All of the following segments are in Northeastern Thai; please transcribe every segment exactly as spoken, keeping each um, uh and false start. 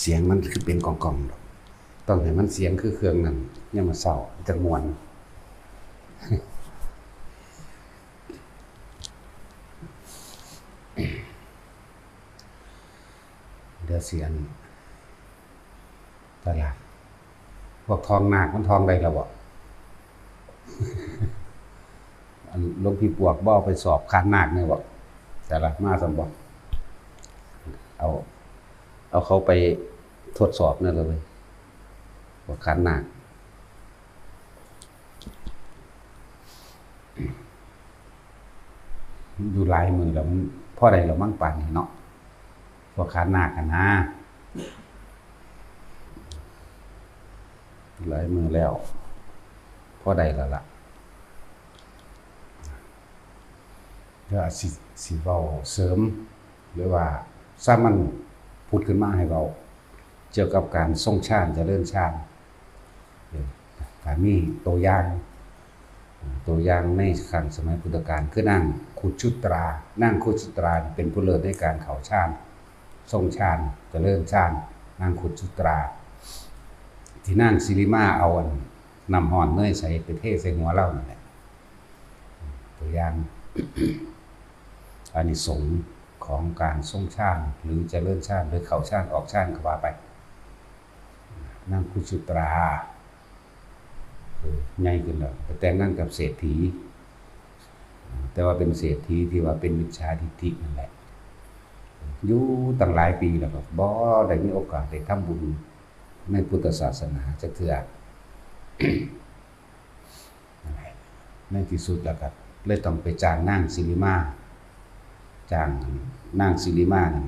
เสียงมันคือเป็นกล่องๆดอก ต้องให้มันเสียงคือเครื่องนั้น ยามมื้อเช้าจั่งม่วน เดี๋ยวสิอัน ตลาด พวกทองนาคมันทองได้แล้วบ่ อันหลวงพี่ปวกบ่เอาไปสอบขานนาคเนี่ยบ่ ตลาดมาซั่นบ่ เอา เอาเขาไปทดสอบนั่นเลย พวกขานนาค อยู่หลายมื้อแล้ว มันพอได้แล้วมั้งป่านนี้เนาะ พวกขานนาคหั่นนะ หลายมื้อแล้ว พอได้แล้วล่ะ เดี๋ยวอาจสิ สิเว้าเสริม หรือว่าสามัญผุดขึ้นมาให้เว้า เกี่ยวกับการทรงฌาน เจริญฌาน เออ ถ้ามีตัวอย่าง ตัวอย่างในครั้งสมัยพุทธกาล คือนางคุชุตรา นางคุชุตราเป็นผู้เลิศในการเข้าฌาน ทรงฌาน เจริญฌาน นางคุชุตรา ที่นางสิริมาเอาอันน้ำฮ้อนเนยใสไปเทใส่หัวลาวนั่นแหละ ตัวอย่าง อานิสงส์ของการทรงฌาน หรือเจริญฌาน หรือเข้าฌาน ออกฌาน ก็ว่าไป นางคุชุตรา เออ ใหญ่ขึ้นแล้ว ไปแต่งงานกับเศรษฐี แต่ว่าเป็นเศรษฐีที่ว่าเป็นมิจฉาทิฏฐินั่นแหละ อยู่ตั้งหลายปีแล้วก็บ่ได้มีโอกาสได้ทำบุญในพุทธศาสนาจักเทื่อ ในที่สุดแล้วก็เลยต้องไปจ้างนางสิริมา จ้างนางสิริมานั่น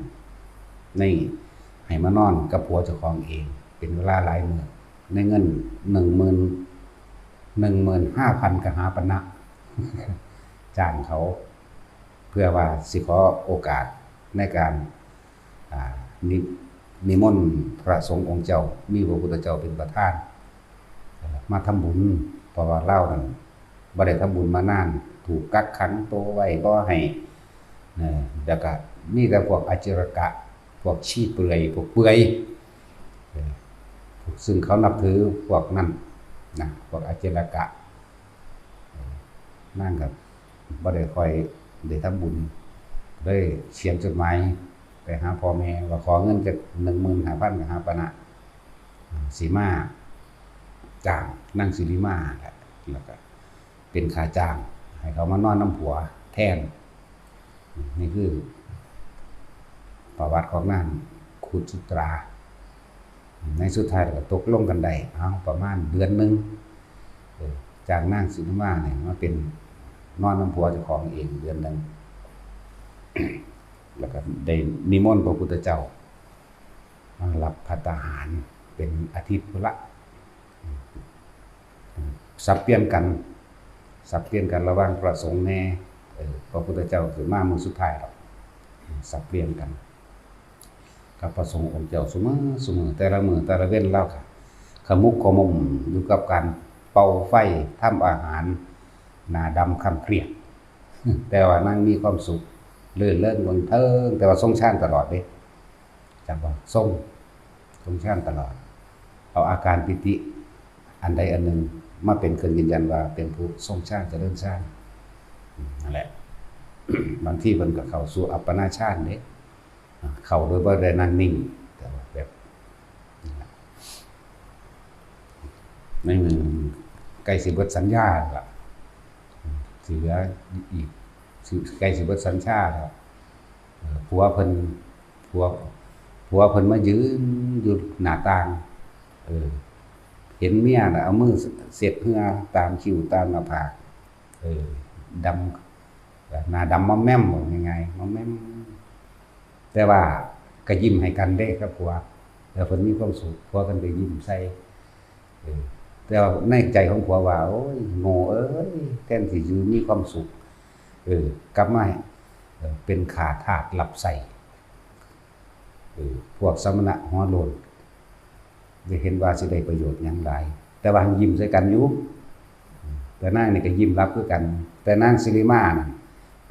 ใน ให้มานอนกับผัวเจ้าของเอง เป็นเวลาหลายมื้อ ในเงินหนึ่งหมื่น หนึ่งหมื่นห้าพันกหาปณะ จ้างเขา เพื่อว่าสิขอโอกาสในการ อ่า นิ นิมนต์พระสงฆ์องค์เจ้า มีพระพุทธเจ้าเป็นประธาน มาทำบุญ เพราะว่าลาวนั่นบ่ได้ทำบุญมานาน ถูกกักขังตัวไว้บ่ให้ เอ่อ แล้วก็มีแต่พวกอจิรกะ พวกชีเปลือย พวกเปื่อย เอ่อ ซึ่งเขานับถือพวกนั้นนะ พวกอจิรกะ เอ่อ นางก็บ่ได้ค่อยได้ทำบุญ เลยเขียนจดหมายไปหาพ่อแม่ว่าขอเงินจักหนึ่งหมื่นห้าพันกหาปณะ สิมาจ้างนางสิริมาแหละ แล้วก็เป็นค่าจ้างให้เขามานอนนำผัวแทน นี่คือประวัติของนางคุชุตรา ในสุดท้ายก็ตกลงกันได้ เอาประมาณเดือนหนึ่ง เออ จ้างนางสิริมาเนี่ยมาเป็นนอนนำผัวเจ้าของเองเดือนหนึ่ง แล้วก็ได้นิมนต์พระพุทธเจ้ามารับภัตตาหารเป็นอาทิตย์พุ้นละ สับเปลี่ยนกัน สับเปลี่ยนกันระหว่างพระสงฆ์แน่ เออ พระพุทธเจ้าขึ้นมามื้อสุดท้ายหรอก สับเปลี่ยนกัน กับพระสงฆ์องค์เจ้าซุมื้อซุมื้อ แต่ละมื้อแต่ละเว็นลาวก็ขมุกขมุมอยู่กับการเป่าไฟ ทำอาหาร หน้าดำคล้ำเครียด แต่ว่านางมีความสุข รื่นเริงบันเทิง แต่ว่าทรงฌานตลอดเด้ จำบ่ ทรง ทรงฌานตลอด เอาอาการปิติอันใดอันหนึ่งมาเป็นเครื่องยืนยันว่าเป็นผู้ทรงฌาน เจริญฌาน อืม นั่นแหละ บางทีเพิ่นก็เข้าสู่อัปปนาฌานเด้ เข้าโดยบ่ได้นั่งนิ่ง แต่ว่าแบบ ในมือใกล้สิเบิดสัญญาละ สิเหลืออีก สิ ใกล้สิเบิดสัญญาแล้ว เออ ผัวเพิ่น ผัว ผัวเพิ่นมายืนอยู่หน้าต่าง เออ เห็นเมียน่ะเอามือเช็ดเหงื่อตามคิ้วตามหน้าผาก เออ ดำ หน้าดำมอมแมม บอกง่ายๆ มอมแมม แต่ว่าก็ยิ้มให้กันเด้กับผัว แล้วเพิ่นมีความสุข ผัวเพิ่นก็ยิ้มใส่ เออ แต่ว่าในใจของผัวว่า โอ้ย โง่เอ้ย แทนที่สิมีความสุข เออ กลับมา เออ เป็นข้าทาสรับใช้ เออ พวกสมณะหัวโล้น ได้เห็นว่าสิได้ประโยชน์หยังหลาย แต่ว่าหั้นยิ้มใส่กันอยู่ แต่นางนี่ก็ยิ้มรับคือกัน แต่นางสิริมานั่น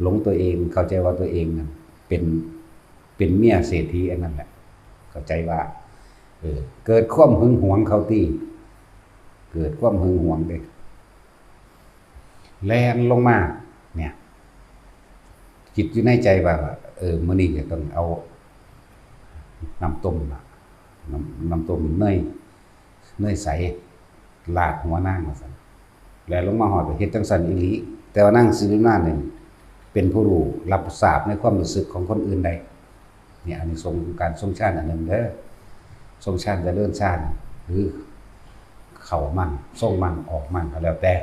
หลงตัวเอง เข้าใจว่าตัวเองนั่นเป็น เป็นเมียเศรษฐีอันนั้นแหละ เข้าใจว่า เออ เกิดความหึงหวงเขาติ เกิดความหึงหวงเด้ แล่นลงมา เนี่ย คิดอยู่ในใจว่า เออ มื้อนี้จะต้องเอาน้ำต้มน่ะ น้ำ น้ำต้มเนย เนยใส ราดหัวนางว่าซั่น แล้วลงมาฮอดก็เฮ็ดจั่งซั้นอีหลี แต่ว่านางสิริมาเนี่ยเป็นผู้รู้รับทราบในความรู้สึกของคนอื่นได้ เนี่ย อานิสงส์ของการทรงฌานอันหนึ่งเด้อ ทรงฌานเจริญฌาน หรือเข้ามั่ง ทรงมั่ง ออกมั่งก็แล้วแต่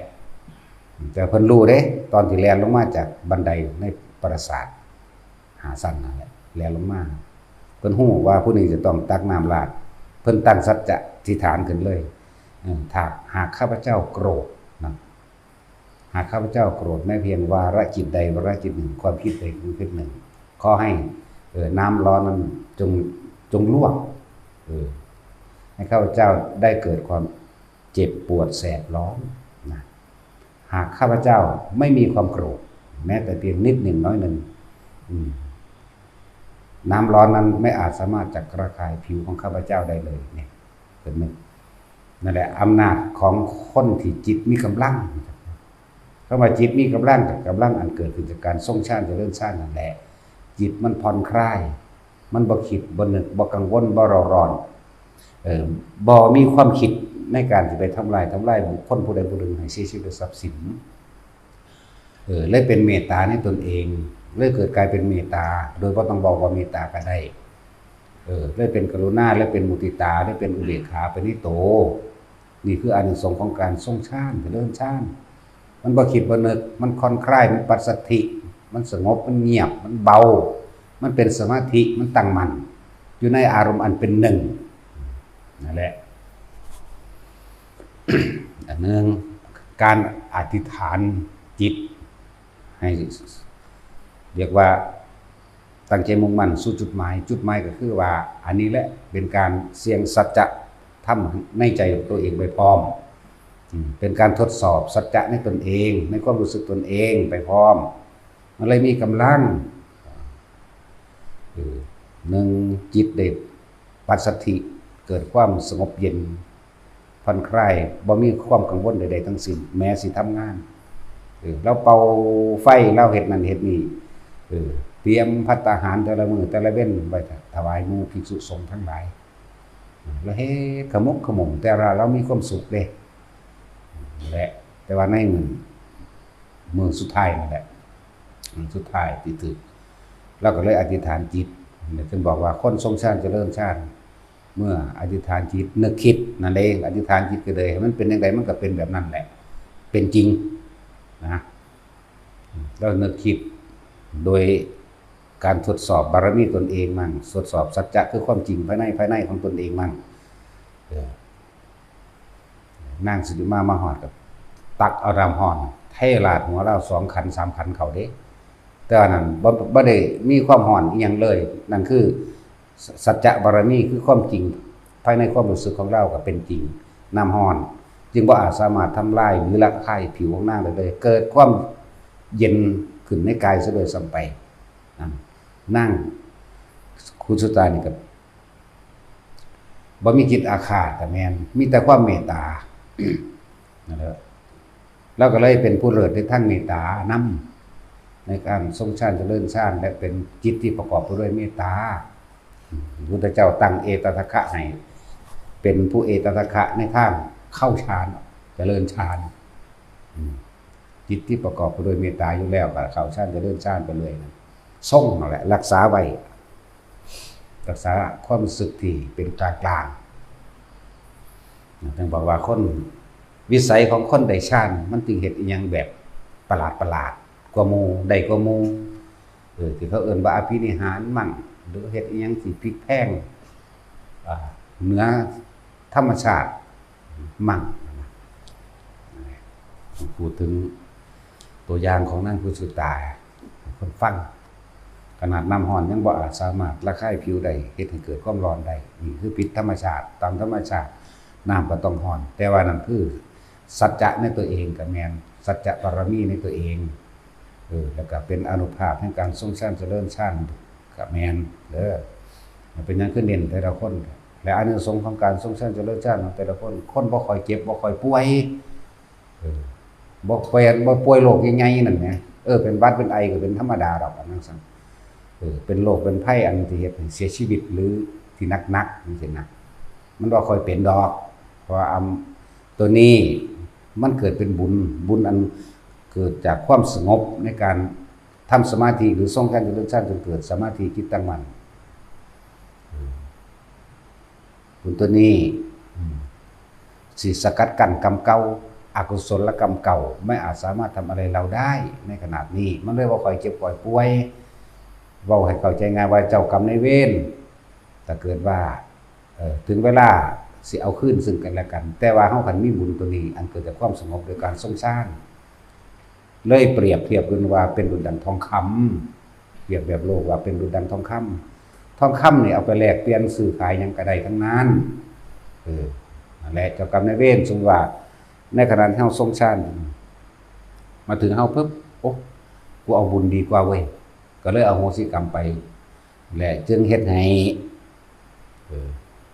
แต่เพิ่นรู้เด้ ตอนที่แล่นลงมาจากบันไดในปราสาทห้าชั้นนั่นแหละ แล่นลงมา เพิ่นรู้ว่าผู้นี้จะต้องตักน้ำราด เพิ่นตั้งสัจจะอธิษฐานขึ้นเลย เออ ถ้าหากข้าพเจ้าโกรธนะ หากข้าพเจ้าโกรธแม้เพียงวาระจิตใดวาระจิตหนึ่ง ความคิดใดความคิดหนึ่ง ขอให้ เออ น้ำร้อนนั้นจง จงลวก เออ ให้ข้าพเจ้าได้เกิดความเจ็บปวดแสบร้อนนะ หากข้าพเจ้าไม่มีความโกรธ แม้แต่เพียงนิดหนึ่งน้อยหนึ่ง อืม น้ำร้อนนั้นไม่อาจสามารถจะระคายผิวของข้าพเจ้าได้เลย เนี่ย เป็นหนึ่ง นั่นแหละ อำนาจของคนที่จิตมีกำลัง คำว่าจิตมีกำลัง กับกำลังอันเกิดขึ้นจากการทรงฌานเจริญฌานนั่นแหละ จิตมันผ่อนคลาย มันบ่คิด บ่นึก บ่กังวล บ่เร่าร้อน เออ บ่มีความคิดในการที่ไปทำลาย ทำลายบุคคลผู้ใดผู้หนึ่งให้เสียชีวิตและทรัพย์สิน เออ เลยเป็นเมตตาในตนเอง เลยเกิดกลายเป็นเมตตา โดยบ่ต้องบอกว่าเมตตาก็ได้ เออ เลยเป็นกรุณา เลยเป็นมุติตา เลยเป็นอุเบกขาไปในโต นี่คืออานิสงส์ของการทรงฌาน เจริญฌาน มันบ่คิดบ่นึก มันผ่อนคลาย มันปัสสัทธิ มันสงบ มันเงียบ มันเบา มันเป็นสมาธิ มันตั้งมั่น อยู่ในอารมณ์อันเป็นหนึ่ง นั่นแหละ อันหนึ่ง การอธิษฐานจิต ให้ เรียกว่าตั้งใจมุ่งมั่นสู่จุดหมาย จุดหมายก็คือว่า อันนี้แหละเป็นการเสี่ยงสัจจะธรรมในใจของตัวเองไปพร้อม อืม เป็นการทดสอบสัจจะในตนเอง ในความรู้สึกตนเองไปพร้อม มันเลยมีกำลัง เออ หนึ่ง จิตได้ปัสสัทธิ เกิดความสงบเย็น ผ่อนคลาย บ่มีความกังวลใดๆทั้งสิ้น แม้สิทำงาน เออ ลาวเป่าไฟ ลาวเฮ็ดนั่นเฮ็ดนี่ เออ เตรียมภัตตาหารแต่ละมื้อแต่ละเว็นไว้ถวายหมู่ภิกษุสงฆ์ทั้งหลาย ลาวเฮ็ดขมุกขมุม แต่ว่าลาวมีความสุขเด้ และ แต่ว่าในมื้อ มื้อสุดท้ายนั่นแหละ มื้อสุดท้ายที่ถืก ลาวก็เลยอธิษฐานจิต เนี่ย เพิ่นบอกว่าคนทรงฌานเจริญฌาน เมื่ออธิษฐานจิตนึกคิดนั่นเอง อธิษฐานจิตก็เลยให้มันเป็นจั่งใดมันก็เป็นแบบนั้นแหละ เป็นจริงนะ แล้วนึกคิดโดยการทดสอบบารมีตนเองมั่ง ทดสอบสัจจะคือความจริงภายใน ภายในของตนเองมั่ง เออ นางสิริมามาฮอดก็ตักเอาน้ำร้อนเทราดหัวลาวสองขันสามขันเข้าเด้ แต่ว่านั้นบ่ บ่ได้มีความร้อนอิหยังเลย นั่นคือสัจจะบารมี คือความจริงภายในความรู้สึกของลาวก็เป็นจริง น้ำร้อนจึงบ่อาจสามารถทำลายหรือระคายผิวของนางได้เลย เกิดความเย็นขึ้นในกายซะด้วยซ้ำไป นั่น นางคุณสุตานี่ก็ บ่มีจิตอาฆาตก็แม่น มีแต่ความเมตตา นั่นแหละ ลาวก็เลยเป็นผู้เลิศในทางเมตตานำ ในการทรงฌานเจริญฌาน และเป็นจิตที่ประกอบไปด้วยเมตตา พุทธเจ้าตั้งเอตทัคคะให้ เป็นผู้เอตทัคคะในทางเข้าฌาน เจริญฌาน อืม จิตที่ประกอบไปด้วยเมตตาอยู่แล้วก็เข้าฌานเจริญฌานไปเลยนะ ทรงนั่นแหละ รักษาไว้ รักษาความรู้สึกที่เป็นกลางๆ จึงบอกว่าคน วิสัยของคนได้ฌาน มันจึงเฮ็ดอิหยังแบบประหลาดๆ กว่าหมู่ ได้กว่าหมู่ เออ ที่เขาเอิ้นว่าอภินิหารมั่ง หรือเฮ็ดอิหยังที่พลิกแพลง อ่า เหนือธรรมชาติมั่ง พูดถึงตัวอย่างของนางกุสุตา คนฟัง ขนาดน้ำร้อนยังบ่อาจสามารถระคายผิวได้ เฮ็ดให้เกิดความร้อนได้ นี่คือผิดธรรมชาติ ตามธรรมชาติ น้ำก็ต้องร้อน แต่ว่านั่นคือสัจจะในตัวเองก็แม่น สัจจะบารมีในตัวเอง เออ แล้วก็เป็นอานุภาพแห่งการทรงฌานเจริญฌานก็แม่นเด้อ มันเป็นหยังคือเน้นแต่ละคน และอานิสงส์ของการทรงฌานเจริญฌานของแต่ละคน คนบ่ค่อยเจ็บ บ่ค่อยป่วย เออ บ่ป่วย บ่ป่วยโรคใหญ่ๆนั่นแหม เออ เป็นหวัดเป็นไอก็เป็นธรรมดาดอก อันนั้นซั่น เออ เป็นโรคเป็นภัยอันที่เฮ็ดให้เสียชีวิตหรือที่หนักๆจังซี้นะ มันบ่ค่อยเป็นดอก เพราะว่าอำ ตัวนี้มันเกิดเป็นบุญ บุญอันเกิดจากความสงบในการทำสมาธิ หรือทรงฌานเจริญฌานจนเกิดสมาธิจิตตั้งมั่น เออ บุญตัวนี้ อืม สิสกัดกั้นกรรมเก่า อกุศลกรรมเก่า ไม่อาจสามารถทำอะไรเราได้ในขณะนี้ มันเลยบ่ค่อยเจ็บค่อยป่วย เว้าให้เข้าใจง่ายว่าเจ้ากรรมนายเวร ถ้าเกิดว่า เอ่อ ถึงเวลาสิเอาคืนซึ่งกันและกัน แต่ว่าเฮาคันมีบุญตัวนี้ อันเกิดจากความสงบโดยการทรงฌาน เลยเปรียบเทียบกันว่าเป็นดุจดังทองคำ เปรียบแบบโลกว่าเป็นดุจดังทองคำ ทองคำนี่เอาไปแลกเปลี่ยนซื้อขายหยังก็ได้ทั้งนั้น เออ นั่นแหละ เจ้ากรรมนายเวร สมมุติว่าในขณะที่เฮาทรงฌาน มาถึงเฮาปุ๊บ โอ้ กูเอาบุญดีกว่าเว้ย ก็เลยอโหสิกรรมไป และจึงเฮ็ดให้ เออ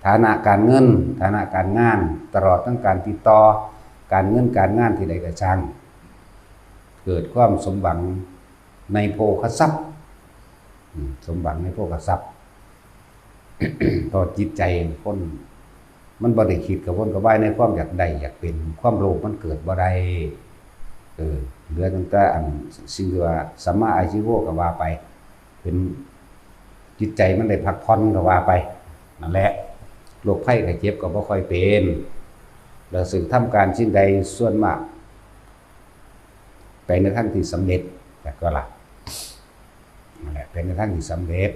ฐานะการเงิน ฐานะการงาน ตลอดทั้งการติดต่อ การเงินการงานที่ใดก็ช่าง เกิดความสมหวังในโภคทรัพย์ อืม สมหวังในโภคทรัพย์ เพราะจิตใจคน มันบ่ได้คิดกระวนกระวายในความอยากได้อยากเป็น ความโลภมันเกิดบ่ได้ เออ เหลือตั้งแต่อันสิ่งที่ว่าสัมมาอาชีโวก็ว่าไป เป็นจิตใจมันได้พักผ่อนก็ว่าไป นั่นแหละ โรคภัยไข้เจ็บก็บ่ค่อยเป็น แล้วซึ่งทำการสิ่งใดส่วนมาก ไปในทางที่สำเร็จ แต่ก็ละ นั่นแหละ ไปในทางที่สำเร็จ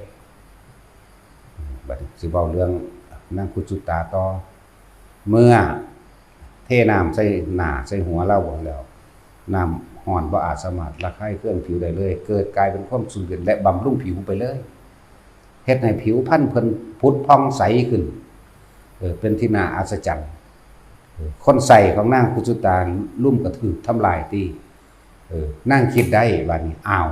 อืม บัดนี้สิเว้าเรื่องนางคุจุตาต่อ เมื่อเทน้ำใส่หน้าใส่หัวลาวแล้ว น้ำร้อนบ่อาจสามารถระคายเคืองผิวได้เลย เกิดกลายเป็นความชุ่มเย็นและบำรุงผิวไปเลย เฮ็ดให้ผิวพรรณเพิ่นผุดผ่องใสขึ้น เออ เป็นที่น่าอัศจรรย์ เออ คนใส่ของนางคุจุตาลุ่มกระถืบทำลายตี้ เออ นางคิดได้ บัดนี้ อ้าว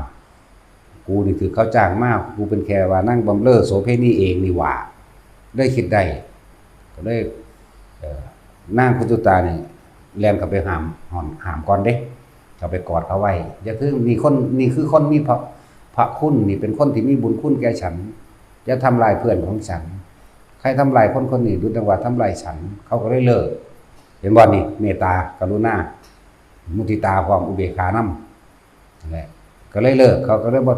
กูนี่ถืกเขาจ้างมา กูเป็นแค่ว่านางบำเรอโสเภณีเองนี่หว่า ได้คิดได้ ก็เลย เอ่อ นางคุจุตานี่แล่นเข้าไปห้าม ห้อน ห้ามก่อนเด้ เข้าไปกอดเขาไว้ อย่าคือ นี่คน นี่คือคนมีพระ พระคุณ นี่เป็นคนที่มีบุญคุณแก่ฉัน อย่าทำลายเพื่อนของฉัน ใครทำลายคนคนนี้ ดุจดังว่าทำลายฉัน เขาก็เลยเลิก เห็นบ่นี่ เมตตากรุณา มุทิตา ความอุเบกขานำ นั่นแหละ ก็เลยเลิก เขาก็เลยบ่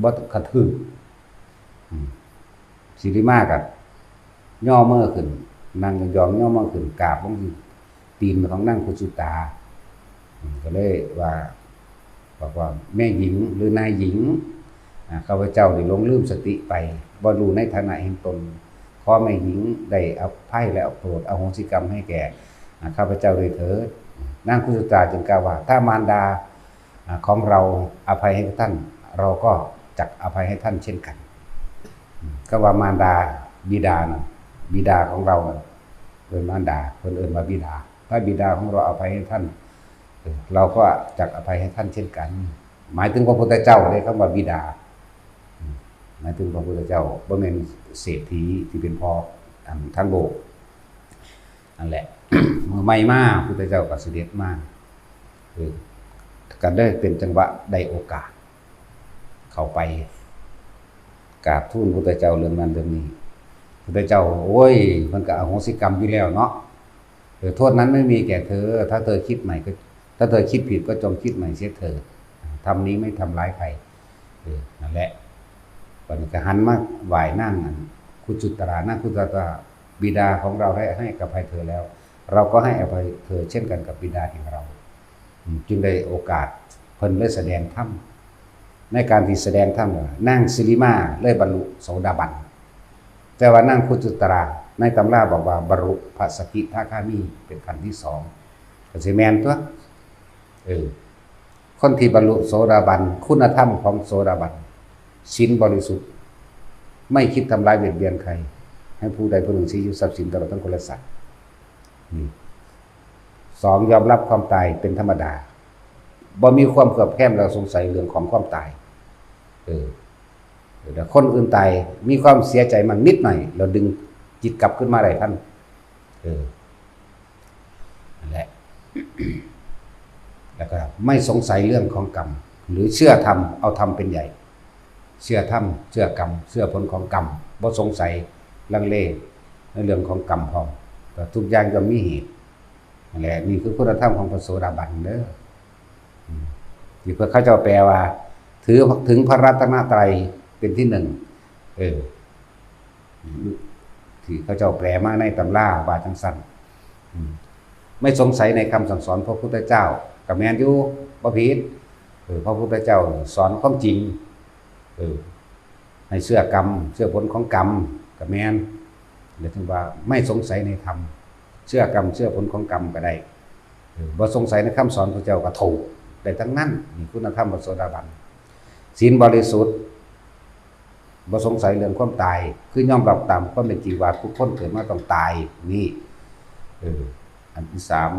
บ่กระทืบ อืม สิริมาก็ย่อมือขึ้น นั่งยองๆย่อมือขึ้น กราบลงที่ตีนของนางคุจุตา อืม ก็เลยว่า บอกว่า แม่หญิงหรือนายหญิง อ่า ข้าพเจ้าได้หลงลืมสติไป บ่รู้ในฐานะแห่งตน ขอแม่หญิงได้อภัยและโปรดอโหสิกรรมให้แก่ อ่า ข้าพเจ้าด้วยเถิด นางคุจุตาจึงกล่าวว่า ถ้ามารดา อ่า ของเราอภัยให้ท่าน เราก็จักอภัยให้ท่านเช่นกัน อืม คำว่ามารดา บิดานะ บิดาของเรานะ เป็นมารดา เพิ่นเอิ้นว่าบิดา ถ้าบิดาของเราอภัยให้ท่าน เออ เราก็จักอภัยให้ท่านเช่นกัน หมายถึงพระพุทธเจ้าเด้ คำว่าบิดา อืม หมายถึงพระพุทธเจ้า บ่แม่นเศรษฐีที่เป็นพ่อ อัน ทั้งโลก นั่นแหละ เมื่อใหม่มา พุทธเจ้าก็เสด็จมา เออ ก็ได้เป็นจังหวะได้โอกาส เข้าไปกราบทูลพุทธเจ้าเรื่องนั้นเรื่องนี้ พุทธเจ้า โอ้ย มันก็อโหสิกรรมอยู่แล้วเนาะ เออ โทษนั้นไม่มีแก่เธอ ถ้าเธอคิดใหม่ก็ ถ้าเธอคิดผิดก็จงคิดใหม่เสียเถิด ธรรมนี้ไม่ทำร้ายใคร เออ นั่นแหละ บัดนี้ก็หันมาไหว้นางอัน คุจุตรา นางคุจุตรา บิดาของเราได้ให้อภัยเธอแล้ว เราก็ให้อภัยเธอเช่นกันกับบิดาแห่งเรา อืม จึงได้โอกาสเพิ่นเลยแสดงธรรม ในการที่แสดงธรรมน่ะ นางสิริมาเลยบรรลุโสดาบัน แต่ว่านางคุจุตรา ในตำราบอกว่าบรรลุพระสกิทาคามีเป็นขั้นที่สอง ก็สิแม่นตัว เออ คนที่บรรลุโสดาบัน คุณธรรมของโสดาบัน ศีลบริสุทธิ์ ไม่คิดทำร้ายเบียดเบียนใคร ให้ผู้ใดผู้หนึ่งเสียชีวิตทรัพย์สินตลอดทั้งคนและสัตว์ อืม สอง ยอมรับความตายเป็นธรรมดา บ่มีความเคลือบแคลงและสงสัยเรื่องของความตาย เออ แต่คนอื่นตาย มีความเสียใจมั่งนิดหน่อย เราดึง จิตกลับขึ้นมาได้ทัน เออ นั่นแหละ แล้วก็ไม่สงสัยเรื่องของกรรม หรือเชื่อธรรม เอาธรรมเป็นใหญ่ เชื่อธรรม เชื่อกรรม เชื่อผลของกรรม บ่สงสัยลังเลในเรื่องของกรรมพร้อม ก็ทุกอย่างย่อมมีเหตุ นั่นแหละ นี่คือคุณธรรมของพระโสดาบันเด้อ อืม ที่เพิ่นเขาเจ้าแปลว่า ถือ ถึงพระรัตนตรัยเป็นที่หนึ่ง เออ ที่เขาเจ้าแปลมาในตำราว่าจั่งซั้น อืม ไม่สงสัยในคำสั่งสอนพระพุทธเจ้า ก็แม่นอยู่ บ่ผิด เออ พระพุทธเจ้าสอนความจริง เออ ให้เชื่อกรรม เชื่อผลของกรรม ก็แม่น เรียกว่าไม่สงสัยในธรรม เชื่อกรรม เชื่อผลของกรรมก็ได้ เออ บ่สงสัยในคำสอนพระเจ้าก็ถูก ได้ทั้งนั้น นี่คุณธรรมพระโสดาบัน ศีลบริสุทธิ์ บ่สงสัยเรื่องความตาย คือยอมรับตามความเป็นจริงว่าทุกคนเกิดมาต้องตาย นี่ เออ อันที่สาม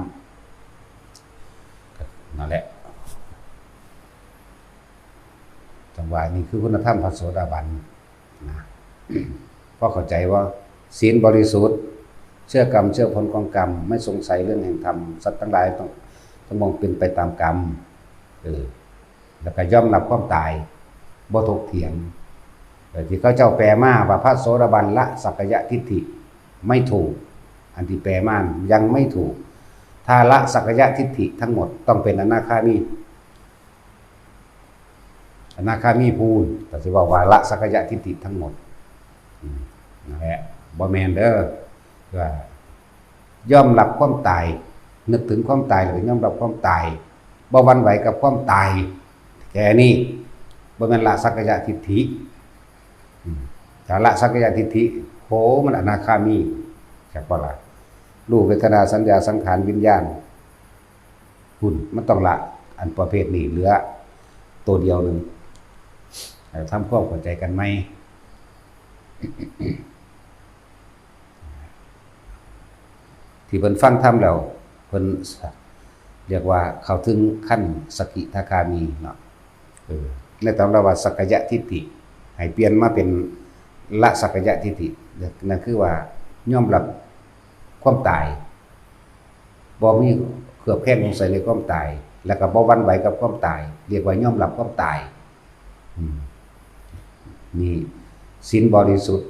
นั่นแหละ จังว่านี่คือคุณธรรมพระโสดาบันนะ พอเข้าใจว่า ศีลบริสุทธิ์ เชื่อกรรม เชื่อผลของกรรม ไม่สงสัยเรื่องแห่งธรรม สัตว์ทั้งหลายต้อง ต้องมองเป็นไปตามกรรม เออ แล้วก็ยอมรับความตาย บ่ถกเถียง เออ ที่เขาเจ้าแปลมาว่าพระโสดาบันละสักกายทิฏฐิ ไม่ถูก อันที่แปลมายังไม่ถูก ถ้าละสักกายทิฏฐิทั้งหมดต้องเป็นอนาคามี อนาคามีพู้น ก็สิเว้าว่าละสักกายทิฏฐิทั้งหมด อืม นั่นแหละ บ่แม่นเด้อ ว่ายอมรับความตาย นึกถึงความตายแล้วก็ยอมรับความตาย บ่หวั่นไหวกับความตาย แค่นี้ บ่แม่นละสักกายทิฏฐิ อืม ถ้าละสักกายทิฏฐิ โห มันอนาคามี จักบ่ล่ะ รูป เวทนา สัญญา สังขาร วิญญาณ พุ้น มันต้องละ อันประเภทนี้เหลือตัวเดียวหนึ่ง ให้ทำความเข้าใจกันใหม่ ที่เพิ่นฟังธรรมแล้ว เพิ่นเรียกว่าเข้าถึงขั้นสกิทาคามีเนาะ เออ ในตำราว่าสักกายทิฏฐิ ให้เปลี่ยนมาเป็นละสักกายทิฏฐิ นั่นคือว่ายอมรับความตาย บ่มีเคลือบแคลงสงสัยในความตาย แล้วก็บ่หวั่นไหวกับความตาย เรียกว่ายอมรับความตาย อืม นี่ศีลบริสุทธิ์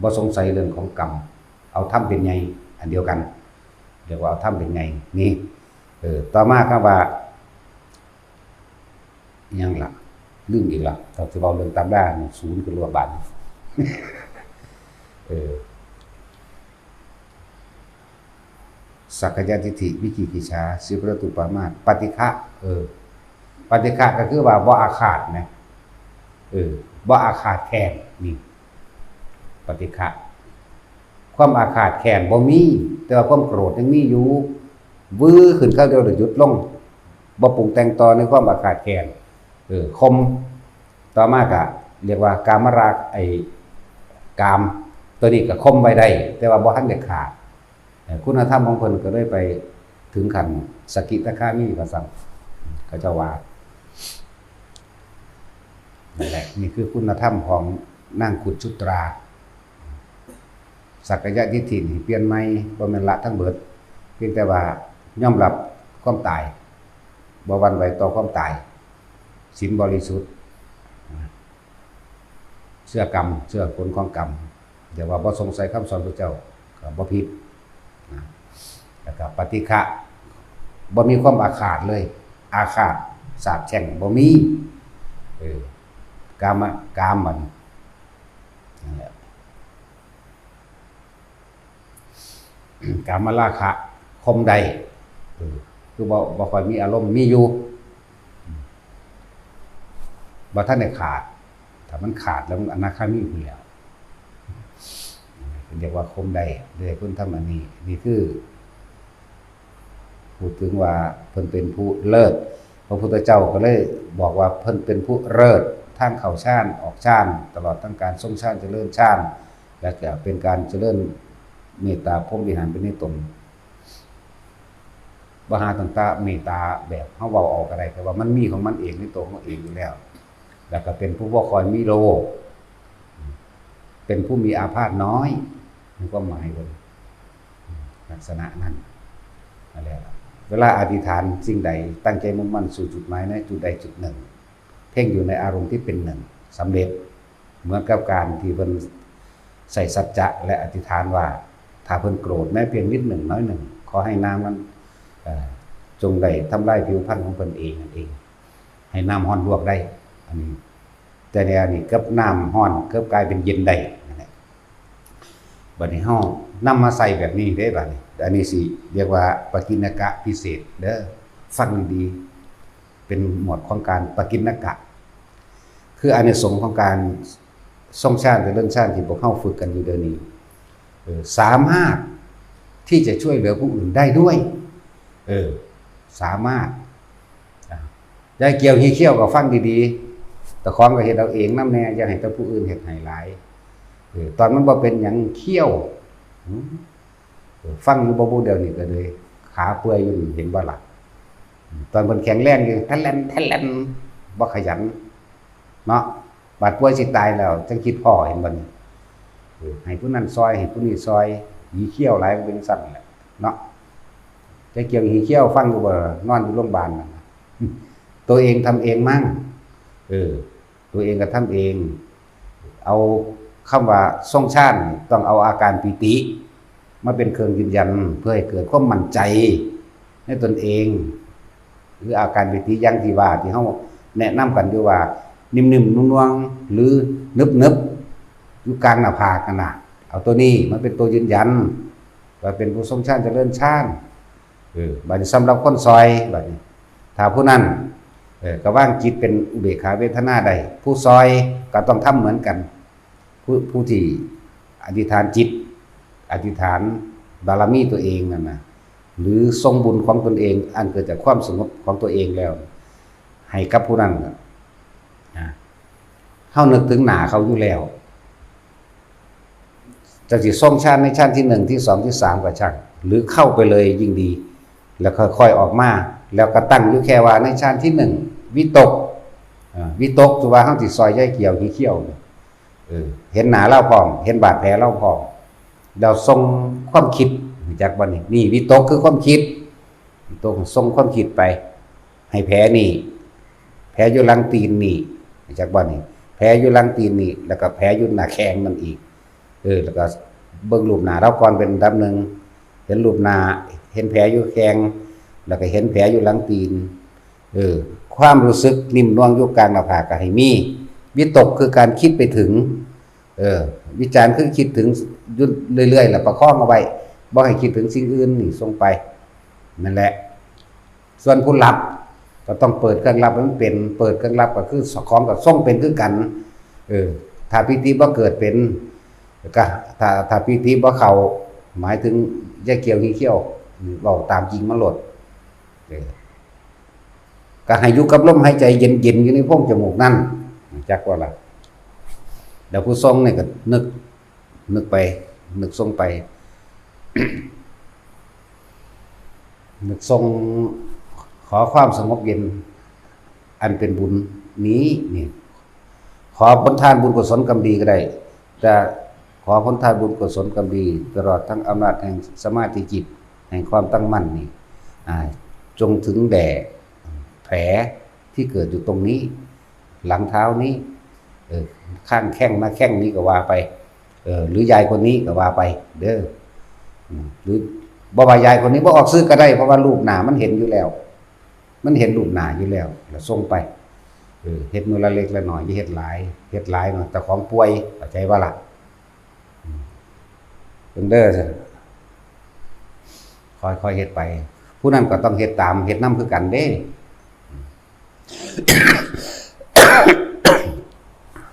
บ่สงสัยเรื่องของกรรม เอาธรรมเป็นใหญ่ อันเดียวกัน เรียกว่าเอาธรรมเป็นใหญ่ นี่ เออ ต่อมาคำว่า อิหยังล่ะ ลืมอีกละ ถ้าสิเว้าเรื่องตำรานี่ ศูนย์ขึ้นรวดบาดนี้ เออ สักกายทิฏฐิ วิจิกิจฉา ศีลปทุปปามาส ปฏิฆะ เออ ปฏิฆะก็คือว่าบ่อาฆาตนะ เออ บ่อาฆาตแค้น นี่ ปฏิฆะ ความอาฆาตแค้นบ่มี แต่ว่าความโกรธยังมีอยู่ วื้อขึ้นคราวเดียวแล้วหยุดลง บ่ปรุงแต่งต่อในความอาฆาตแค้น เออ ข่ม ต่อมาก็เรียกว่ากามราคะ ไอ้กาม ตัวนี้ก็ข่มไว้ได้ แต่ว่าบ่ทันได้ขาด เอ่อ คุณธรรมของเพิ่นก็เลยไปถึงขั้นสกิทาคามีว่าซั่น เขาเจ้าว่า นั่นแหละ นี่คือคุณธรรมของนางคุดชุตรา สักกายทิฏฐินี่เปลี่ยนใหม่ บ่แม่นละทั้งเบิด เพียงแต่ว่ายอมรับความตาย บ่หวั่นไหวต่อความตาย ศีลบริสุทธิ์ เชื่อกรรม เชื่อผลของกรรม แต่ว่าบ่สงสัยคำสอนพระเจ้า ก็บ่ผิดนะ แล้วก็ปฏิฆะ บ่มีความอาฆาตเลย อาฆาตสาปแช่งบ่มี เออ กามะ กามมัน นั่นแหละ กามราคะ ข่มได้ เออ คือบ่ บ่ค่อยมีอารมณ์ มีอยู่ บ่ทันได้ขาด ถ้ามันขาดแล้วมันอนาคามีพู้นแหล้ว เรียกว่าข่มได้ เรียกคุณธรรมอันนี้ นี่คือ พูดถึงว่าเพิ่นเป็นผู้เลิศ พระพุทธเจ้าก็เลยบอกว่าเพิ่นเป็นผู้เลิศ ทั้งเข้าฌาน ออกฌาน ตลอดทั้งการทรงฌาน เจริญฌาน และก็เป็นการเจริญเมตตาพรหมวิหารเป็นนิตน บ่หาตั้งแต่เมตตาแบบเฮาเว้าเอาก็ได้ แต่ว่ามันมีของมันเองในตัวของเองอยู่แล้ว แล้วก็เป็นผู้บ่ค่อยมีโลภ เป็นผู้มีอาพาธน้อย มีความหมายเพิ่น ลักษณะนั้น นั่นแหละ เวลาอธิษฐานสิ่งใด ตั้งใจมุ่งมั่นสู่จุดหมายในจุดใดจุดหนึ่ง เพ่งอยู่ในอารมณ์ที่เป็นหนึ่ง สำเร็จ เหมือนกับการที่เพิ่นใส่สัจจะและอธิษฐานว่า ถ้าเพิ่นโกรธแม้เพียงนิดหนึ่งน้อยหนึ่ง ขอให้น้ำนั้น เอ่อ จงได้ทำลายผิวพรรณของเพิ่นเองนั่นเอง ให้น้ำร้อนลวกได้ อันนี้ แต่ในอันนี้กับน้ำร้อนกลับกลายเป็นเย็นได้นั่นแหละ บัดนี้เฮานำมาใส่แบบนี้เด้บัดนี้ อันนี้สิเรียกว่าปกิณกะพิเศษเด้อ ฟังดีๆ เป็นหมวดของการปกิณกะ คืออานิสงส์ของการทรงฌานเจริญฌานที่พวกเฮาฝึกกันอยู่เดี๋ยวนี้ เออ สามารถที่จะช่วยเหลือผู้อื่นได้ด้วย เออ สามารถ อ่ะ ยายเกี่ยวหีเขี้ยวก็ฟังดีๆ เจ้าของก็เฮ็ดเอาเองนำแหน่ อย่าให้แต่ผู้อื่นเฮ็ดให้หลาย เออ ตอนมันบ่เป็นหยังเขี้ยว อืม เออ ฟังอยู่บ่บูเดียวนี่ก็เลย ขาเปื่อยอยู่นี่ เห็นบ่ล่ะ ตอนเพิ่นแข็งแรงอยู่ ทะแลนทะแลน บ่ขยัน เนาะ บาดป่วยสิตายแล้ว จั่งคิดพ้อ เห็นบ่นี่ เออ ให้ผู้นั้นซอย ให้ผู้นี้ซอย หีเขี้ยวหลาย มันเป็นจั่งซั้นแหละ เนาะ ยายเกี่ยวหีเขี้ยว ฟังอยู่บ่ นอนอยู่โรงพยาบาลนั่นน่ะ ตัวเองทำเองมั้ง เออ ตัวเองก็ทำเอง เอาคำว่าทรงฌาน ต้องเอาอาการปีติ มาเป็นเครื่องยืนยัน เพื่อให้เกิดความมั่นใจในตนเอง หรืออาการปีติอย่างที่ว่า ที่เฮาแนะนำกันอยู่ว่า นิ่มๆ นุ่มๆ หรือนึบๆ อยู่กลางหน้าผากนั่นน่ะ เอาตัวนี้มาเป็นตัวยืนยัน ว่าเป็นผู้ทรงฌานเจริญฌาน เออ บัดนี้สำหรับคนซอย บัดนี้ ถ้าผู้นั้น เออ ก็วางจิตเป็นอุเบกขาเวทนาได้ ผู้ซอยก็ต้องทำเหมือนกัน ผู้ ผู้ที่อธิษฐานจิต อธิษฐานบารมีตัวเองนั่นน่ะ หรือส่งบุญของตนเอง อันเกิดจากความสงบของตัวเองแล้ว ให้กับผู้นั้นน่ะ อ่ะ เฮานึกถึงหน้าเขาอยู่แล้ว จะสิทรงฌานในฌานที่หนึ่ง ที่สอง ที่สาม ก็ช่าง หรือเข้าไปเลยยิ่งดี แล้วค่อยๆ ออกมา แล้วก็ตั้งอยู่แค่ว่าในฌานที่หนึ่ง วิตก อ่า วิตก คือว่าเฮาสิซอยยายเกี่ยวหีเขี้ยวเนี่ย เออ เห็นหน้าลาวพร้อม เห็นบาดแผลลาวพร้อม แล้วส่งความคิด รู้จักบ่นี่ นี่วิตกคือความคิด วิตกส่งความคิดไป ให้แผลนี่ แผลอยู่หลังตีนนี่ รู้จักบ่นี่ แผลอยู่หลังตีนนี่ แล้วก็แผลอยู่หน้าแข้งนั่นอีก เออ แล้วก็เบิ่งรูปหน้าลาวก่อนเป็นอันดับหนึ่ง เห็นรูปหน้า เห็นแผลอยู่แข้ง แล้วก็เห็นแผลอยู่หลังตีน เออ ความรู้สึกนิ่มนวลอยู่กลางหน้าผากก็ให้มี วิตกคือการคิดไปถึง เออ วิจารคือคิดถึงอยู่เรื่อยๆ แล้วประคองเอาไว้ บ่ให้คิดถึงสิ่งอื่น นี่ส่งไป นั่นแหละ ส่วนผู้หลับก็ต้องเปิดเครื่องหลับให้มันเป็น เปิดเครื่องหลับก็คือของก็ส่งเป็นคือกัน เออ ถ้าปีติบ่เกิดเป็น ก็ ถ้า ถ้าปีติบ่เข้า หมายถึงยายเกี่ยวหีเขี้ยว เว้าตามจริงมันโลด เออ ก็ให้อยู่กับลมหายใจเย็นๆ อยู่ในโพรงจมูกนั่น จักว่าล่ะ แล้วผู้ทรงนี่ก็นึก นึกไป นึกทรงไป นึกทรง ขอความสงบเย็น อันเป็นบุญนี้นี่ ขอผลทานบุญกุศลกรรมดีก็ได้ จะขอผลทานบุญกุศลกรรมดี ตลอดทั้งอำนาจแห่งสมาธิจิต แห่งความตั้งมั่นนี่ อ่า จงถึงแด่แผลที่เกิดอยู่ตรงนี้ หลังเท้านี้ เออ ข้างแข้งหน้าแข้งนี้ก็ว่าไป เออ หรือยายคนนี้ก็ว่าไป เด้อ อืม หรือบ่ว่ายายคนนี้ บ่ออกชื่อก็ได้ เพราะว่ารูปหน้ามันเห็นอยู่แล้ว มันเห็นรูปหน้าอยู่แล้ว แล้วส่งไป เออ เฮ็ดมื้อละเล็กละน้อย อย่าเฮ็ดหลาย เฮ็ดหลายเนาะ เจ้าของป่วย เข้าใจบ่ล่ะ อืม เบิ่งเด้อ ซั่น ค่อยๆ เฮ็ดไป ผู้นั้นก็ต้องเฮ็ดตาม เฮ็ดนำคือกันเด้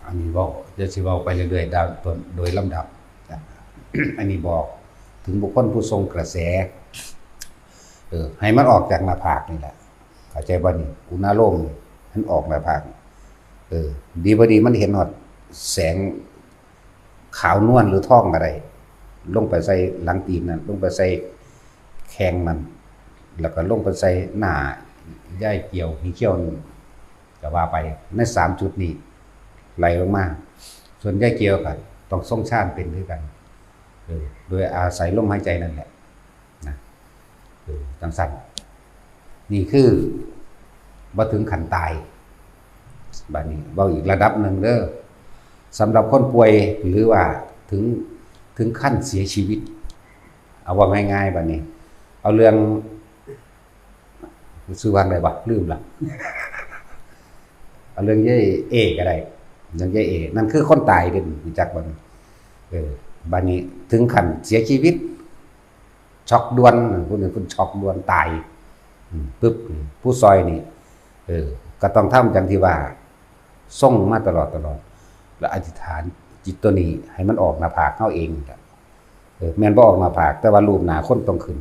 อันนี้เว้า เดี๋ยวสิเว้าไปเรื่อยๆ โดย โดยลำดับ อันนี้บอกถึงบุคคลผู้ทรงกระแส เออ ให้มันออกจากหน้าผากนี่แหละ เข้าใจบ่นี่ อุณาโลมนี่ มันออกหน้าผาก เออ ดีบ่ดีมันเห็นฮอดแสง ขาวนวลหรือทองก็ได้ ลงไปใส่หลังตีนนั่น ลงไปใส่แข้งนั่น แล้วก็ลงไปใส่หน้ายายเกี่ยวหีเขี้ยวนั่น ก็ว่าไป ในสามจุดนี้ ไหลลงมา ส่วนยายเกี่ยวก็ต้องทรงฌานเป็นคือกัน เออ โดยอาศัยลมหายใจนั่นแหละนะ เออ จังซั่น นี่คือบ่ถึงขั้นตาย บัดนี้เว้าอีกระดับหนึ่งเด้อ สำหรับคนป่วยหรือว่าถึง ถึงขั้นเสียชีวิต เอาว่าง่ายๆ บัดนี้ เอาเรื่อง ชื่อว่าอะไรวะ ลืมละ เอาเรื่องยายเอก็ได้ เรื่องยายเอ นั่นคือคนตายเด้ รู้จักบ่ เออ บัดนี้ถึงขั้นเสียชีวิต ช็อกด่วน ผู้นี้เพิ่นช็อกด่วนตาย อืม ปึ๊บ ผู้ซอยนี่ เออ ก็ต้องทำอย่างที่ว่า ทรงมาตลอดตลอด แล้วอธิษฐานจิตตัวนี้ให้มันออกหน้าผากเฮาเอง เออ แม่นบ่ออกหน้าผาก แต่ว่ารูปหน้าคนต้องขึ้น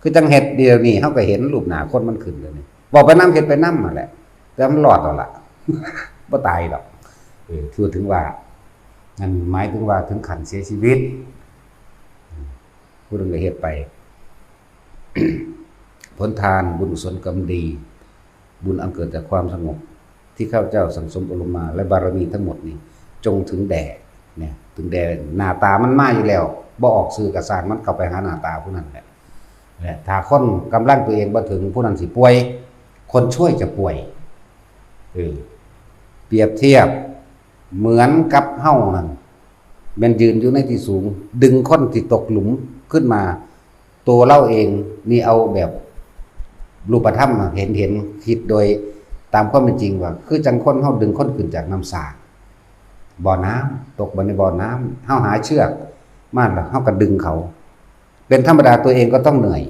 คือจังเฮ็ดเดี๋ยวนี้เฮาก็เห็นรูปหน้าคนมันขึ้นเดี๋ยวนี้ เว้าไปนำ เฮ็ดไปนำนั่นแหละ แต่มันรอดเอาล่ะ บ่ตายดอก เออ ถือว่าถึงว่า นั่นหมายถึงว่าถึงขั้นเสียชีวิต ผู้หนึ่งก็เฮ็ดไป ผลทานบุญกุศลกรรมดี บุญอันเกิดจากความสงบ ที่ข้าพเจ้าสั่งสมอบรมมา และบารมีทั้งหมดนี้ จงถึงแด่ เนี่ย ถึงแด่ หน้าตามันมาอยู่แล้ว บ่ออกชื่อก็ซ่างมัน เข้าไปหาหน้าตาผู้นั้นแหละ และถ้าคนกำลังตัวเองบ่ถึง ผู้นั้นสิป่วย คนช่วยจะป่วย เออ เปรียบเทียบเหมือนกับเฮานั่น แม่นยืนอยู่ในที่สูง ดึงคนที่ตกหลุมขึ้นมา ตัวเราเองนี่เอาแบบรูปธรรมอะ เห็น เห็น คิดโดยตามความเป็นจริงว่า คือจังคนเฮาดึงคนขึ้นจากน้ำสร้าง บ่อน้ำ ตกไปในบ่อน้ำ เฮาหาเชือกมาแล้วเฮาก็ดึงเขา เป็นธรรมดาตัวเองก็ต้องเหนื่อย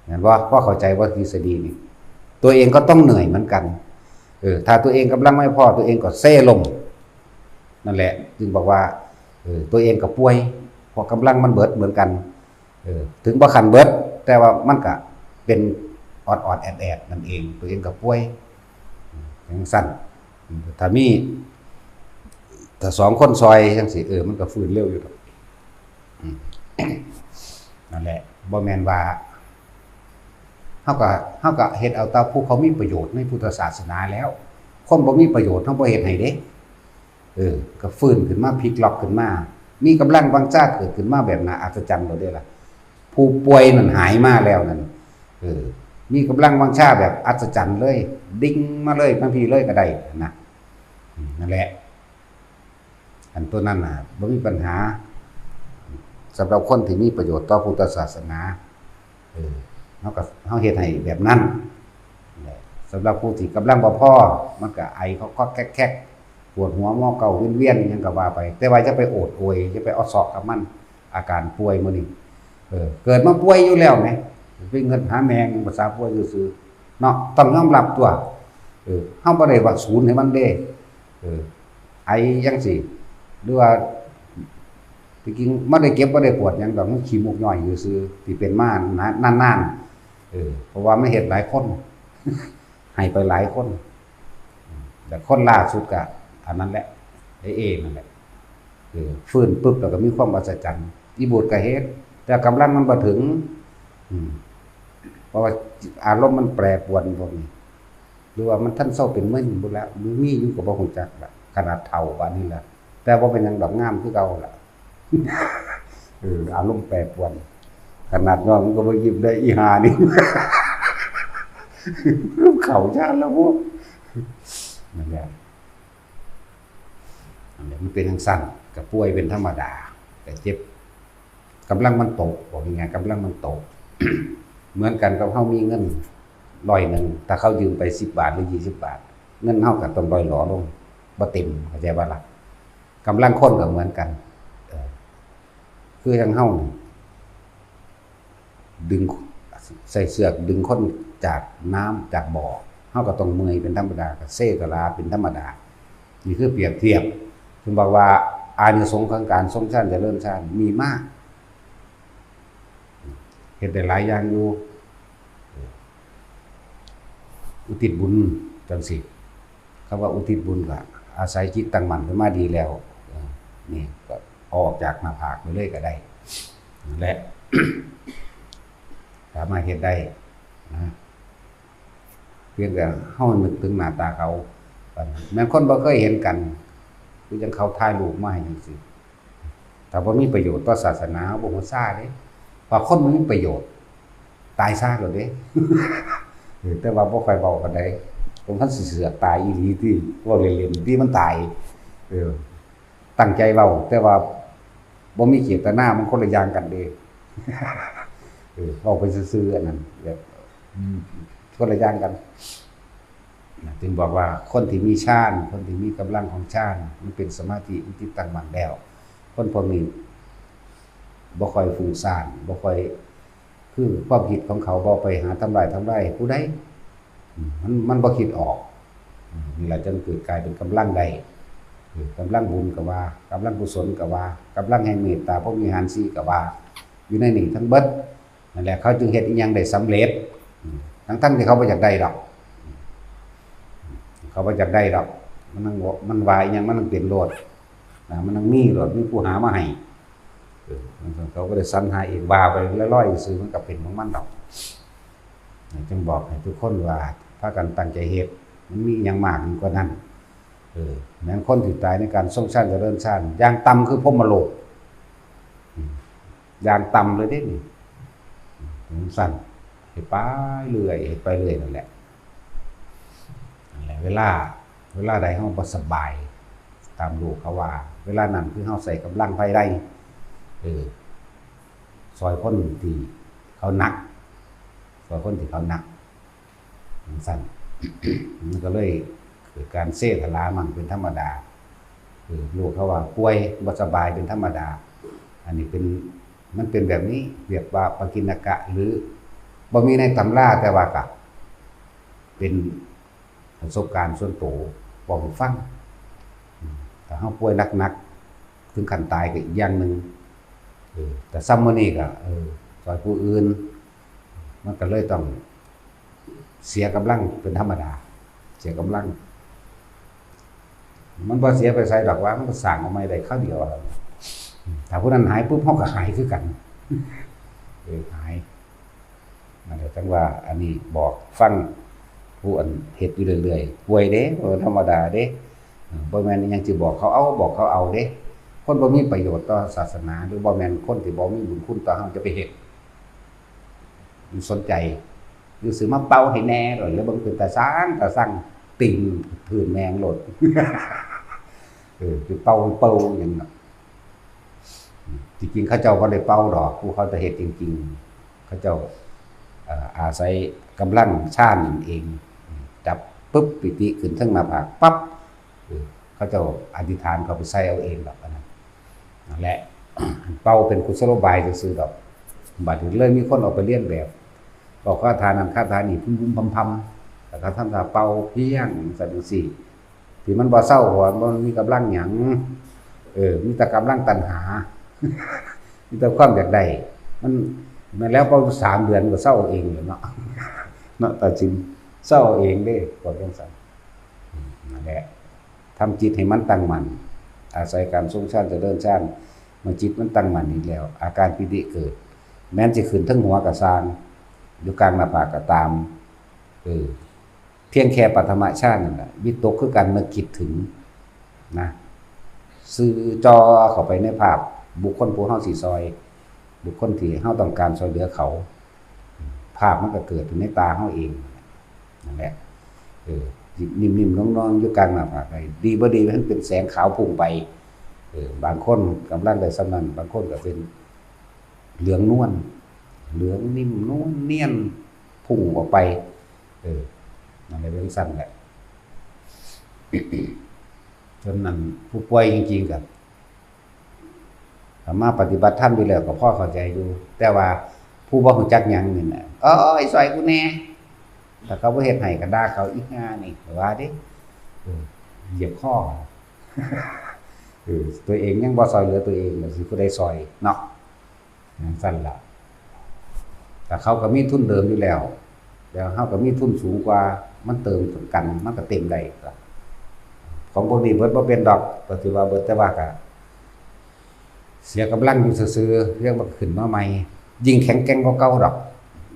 เห็นบ่ พอเข้าใจว่าทฤษฎีนี่ ตัวเองก็ต้องเหนื่อยเหมือนกัน เออ ถ้าตัวเองกำลังไม่พอ ตัวเองก็เซลง นั่นแหละ จึงบอกว่า เออ ตัวเองก็ป่วย เพราะกำลังมันเบิดเหมือนกัน เออ ถึงบ่คันเบิด แต่ว่ามันก็เป็นออดๆ แอดๆ นั่นเอง ตัวเองก็ป่วย จังซั่น ถ้ามี ถ้าสองคนซอยจังซี่ เออ มันก็ฟื้นเร็วอยู่ดอก อืม นั่นแหละ บ่แม่นว่า เฮาก็ เฮาก็เฮ็ดเอาแต่ผู้เขามีประโยชน์ในพุทธศาสนาแล้ว คนบ่มีประโยชน์เฮาบ่เฮ็ดให้เด้ เออ ก็ฟื้นขึ้นมา พลิกล็อกขึ้นมา มีกำลังวังชาเกิดขึ้นมาแบบน่าอัศจรรย์โลดเด้ล่ะ ผู้ป่วยนั่นหายมาแล้วนั่น เออ มีกำลังวังชาแบบอัศจรรย์เลย ดิ่งมาเลย บางทีเลยก็ได้นะ อืม นั่นแหละ อันตัวนั้นน่ะ บ่มีปัญหา สำหรับคนที่มีประโยชน์ต่อพุทธศาสนา เออ เฮาก็ เฮาเฮ็ดให้แบบนั้น สำหรับผู้ที่กำลังบ่พอ มันก็ไอคอกๆแคกๆ ปวดหัวเมาเก้าเวียนๆ หยังก็ว่าไป แต่ว่าอย่าไปโอดโอย อย่าไปเอาเซาะกับมัน อาการป่วยมื้อนี้ เออ เกิดมาป่วยอยู่แล้วแหม ไปเงินหาแมง ภาษาป่วยซื่อๆ เนาะ ต้องยอมรับตัว เออ เฮาบ่ได้ว่าศูนย์ให้มันเด้ เออ ไอจังซี่ หรือว่า ที่จริงบ่ได้เจ็บบ่ได้ปวดหยังดอก มันขี้มูกย้อยซื่อๆ ที่เป็นมานะ นานๆ เออ เพราะว่ามันเฮ็ดหลายคน ให้ไปหลายคน แต่คนล่าสุดก็อันนั้นแหละ ไอ้เอนั่นแหละ เออ ฟื้นปุ๊บแล้วก็มีความอัศจรรย์ อีบูดก็เฮ็ด แต่กำลังมันบ่ถึง อืม เพราะว่าอารมณ์มันแปรปรวนพวกนี้ หรือว่ามันทันเซาเป็นมึนพุ้นแหละ หรือมีอยู่ก็บ่ฮู้จักละ ขนาดเฒ่าปานนี้ละ แต่บ่เป็นหยังดอก งามคือเก่าละ เออ อารมณ์แปรปรวน ขนาดน้องมันก็บ่ยิ้มได้ อีห่านี่ เข้าฌานแล้วพวก นั่นแหละ นั่นแหละ มันเป็นจังซั่น ก็ป่วยเป็นธรรมดา ก็เจ็บ กำลังมันตก บอกง่ายๆ กำลังมันตก เหมือนกันกับเฮามีเงินร้อยหนึ่ง ถ้าเขายืมไปสิบบาทหรือยี่สิบบาท เงินเฮาก็ต้องร่อยหรอลง บ่เต็ม เข้าใจบ่ล่ะ กำลังคนก็เหมือนกัน เออ คือจั่งเฮานี่ ดึง ใส่เชือกดึงคนจากน้ำจากบ่อ เฮาก็ต้องเมื่อยเป็นธรรมดา ก็เซก็ลาเป็นธรรมดา นี่คือเปรียบเทียบ ถึงบอกว่าอานิสงส์ของการทรงฌานเจริญฌานมีมาก เฮ็ดได้หลายอย่างอยู่ อุทิศบุญจังซี่ คำว่าอุทิศบุญก็อาศัยจิตตั้งมั่นขึ้นมาดีแล้ว เออ นี่ก็เอาออกจากหน้าผากไปเลยก็ได้ และ สามารถเฮ็ดได้นะ เพียงแต่เฮานึกถึงหน้าตาเขา แม่นคนบ่เคยเห็นกัน คือจั่งเขาถ่ายรูปมาให้จังซี่ ถ้าบ่มีประโยชน์ต่อศาสนา บ่ฮู้ซ่าเด้ ว่าคนบ่มีประโยชน์ ตายซ่าโลดเด้ เออ แต่ว่าบ่ค่อยเว้าปานใด ผมมันสิเสือกตายอีหลีติ เว้าเล่นๆ ติมันตาย เออ ตั้งใจเว้า แต่ว่าบ่มีเจตนา มันคนละอย่างกันเด้ เออ เว้าไปซื่อๆ อันนั้น แบบ อืม คนละอย่างกัน นะ จึงบอกว่าคนที่มีฌาน คนที่มีกำลังของฌาน มันเป็นสมาธิ มันจิตตั้งมั่นแล้ว คนพวกนี้บ่ค่อยฟุ้งซ่าน บ่ค่อย คือความคิดของเขาบ่ไปหาทำลาย ทำลายผู้ใด อืม มัน มันบ่คิดออก อืม นี่ล่ะจึงเกิดกลายเป็นกำลังได้ เออ กำลังบุญก็ว่า กำลังกุศลก็ว่า กำลังแห่งเมตตาพรหมวิหารสี่ก็ว่า อยู่ในนี่ทั้งเบิด นั่นแหละ เขาจึงเฮ็ดอิหยังได้สำเร็จ อืม ทั้งๆที่เขาบ่อยากได้ดอก อืม เขาบ่อยากได้ดอก มันนั่ง มันว่าอิหยังมันนั่งเป็นโลด นะ มันนั่งมีโลด มีผู้หามาให้ เออ มันเขาก็ได้สรรหาเอง ว่าไปลอยๆ ซื่อ มันก็เป็นของมันดอก นะ จึงบอกให้ทุกคนว่า พากันตั้งใจเฮ็ด มันมีอิหยังมากยิ่งกว่านั้น เออ แม้นคนที่ตายในการทรงฌานเจริญฌาน อย่างต่ำคือพรหมโลก อืม อย่างต่ำเลยเด้นี่ อืม สั้น เฮ็ดไปเรื่อย เฮ็ดไปเรื่อยนั่นแหละ นั่นแหละ เวลา เวลาใดเฮาบ่สบาย ตามโลกเขาว่า เวลานั้นคือเฮาใช้กำลังภายใน เออ ซอยคนที่เขาหนัก ซอยคนที่เขาหนัก จั่งซั้น มันก็เลยเกิดการเซถลามั่งเป็นธรรมดา เออ โลกเขาว่าป่วยบ่สบายเป็นธรรมดา อันนี้เป็น มันเป็นแบบนี้ เรียกว่าปกิณกะ หรือบ่มีในตำรา แต่ว่าก็เป็นประสบการณ์ส่วนตัว บอกให้ฟัง อืม ถ้าเฮาป่วยหนักๆ ถึงขั้นตายก็อีกอย่างหนึ่ง เออ แต่ซ้ำมื้อนี้ก็ เออ ซอยผู้อื่น มันก็เลยต้องเสียกำลังเป็นธรรมดา เสียกำลัง มันบ่เสียไปไสดอกว่า มันก็สร้างเอาใหม่ได้คราวเดียวอะ ถ้าผู้นั้นหายปุ๊บ เฮาก็หายคือกัน เออ หาย นั่นแหละ จั่งว่าอันนี้บอกฟัง ผู้อันเฮ็ดอยู่เรื่อยๆ ป่วยเด้ บ่ธรรมดาเด้ เออ บ่แม่นอิหยังสิบอกเขาเอา บอกเขาเอาเด้ คนบ่มีประโยชน์ต่อศาสนา หรือบ่แม่นคนที่บ่มีบุญคุณต่อเฮา จะไปเฮ็ด มันสนใจ หรือสิมาเป่าให้แหน่โลด แล้วเบิ่งเป็นตาซัง ตาซัง ติ่งพื้นแม่งโลด เออ สิเป่า เป่าหยังเนาะ จริงๆ เขาเจ้าบ่ได้เป่าดอก ผู้เขาจะเฮ็ดจริงๆ เขาเจ้า เอ่อ อาศัยกำลังฌานนั่นเอง จับปุ๊บ ปิติขึ้นเทิงหน้าผากปั๊บ เออ เขาเจ้าอธิษฐานเขาไปใส่เอาเองดอกอันนั้น นั่นแหละ เป่าเป็นกุศโลบายซื่อๆดอก บัดนี้เลยมีคนเอาไปเลียนแบบ บอกคาถานั้นคาถานี้ พุ้มๆ พำๆ แล้วก็ทำท่าเป่าเพียงจั่งซี้ ที่มันบ่เซา เพราะว่ามันมีกำลังหยัง เออ มีแต่กำลังตัณหา มีแต่ความอยากได้ มัน แม่นแล้ว พอสามเดือนก็เซาเองแหละเนาะ เนาะ ตาจิม เซาเองเด้ พวกจั่งซั้น อืม นั่นแหละ ทำจิตให้มันตั้งมั่น อาศัยการทรงฌานเจริญฌาน เมื่อจิตมันตั้งมั่นอีกแล้ว อาการปีติเกิด แม้นสิขึ้นเทิงหัวก็ซ่าง อยู่กลางหน้าผากก็ตาม เออ เพียงแค่ปฐมฌานนั่นแหละ วิตกคือการนึกคิดถึงนะ ซื่อจ่อเข้าไปในภาพบุคคลผู้เฮาสิซอย บุคคลที่เฮาต้องการซอยเหลือเขา ภาพมันก็เกิดขึ้นในตาเฮาเอง นั่นแหละ เออ นิ่มๆ นวลๆ อยู่กลางหน้าผาก ดีบ่ดีมันเป็นแสงขาวพุ่งไป เออ บางคนกำลังได้ส่ำนั้น บางคนก็เป็นเหลืองนวล เหลืองนิ่มนวลเนียน พุ่งออกไป เออ นั่นแหละ เป็นจั่งซั้นแหละ จนนั้นผู้ป่วยจริงๆ ก็ ถ้ามาปฏิบัติธรรมอยู่แล้วก็พอเข้าใจอยู่ แต่ว่าผู้บ่รู้จักหยังนี่นะ "โอ๊ย ซอยกูแหน่" ถ้าเขาบ่เฮ็ดให้ก็ด่าเขา "อีห่านี่" ว่าเด้ เออ เหยียบคอ เออ ตัวเองยังบ่ซอยเหลือตัวเอง แล้วสิผู้ใดซอยเนาะ จั่งซั้นล่ะ แต่เขาก็มีทุนเดิมอยู่แล้ว แล้วเฮาก็มีทุนสูงกว่า มันเติมกัน มันก็เต็มได้ล่ะ ของพวกนี้เบิดบ่เป็นดอก ก็ถือว่าเบิด แต่ว่าก็เสียกำลังอยู่ซื่อๆ เรื่องมันก็ขึ้นมาใหม่ ยิ่งแข็งแกร่งกว่าเก่าดอก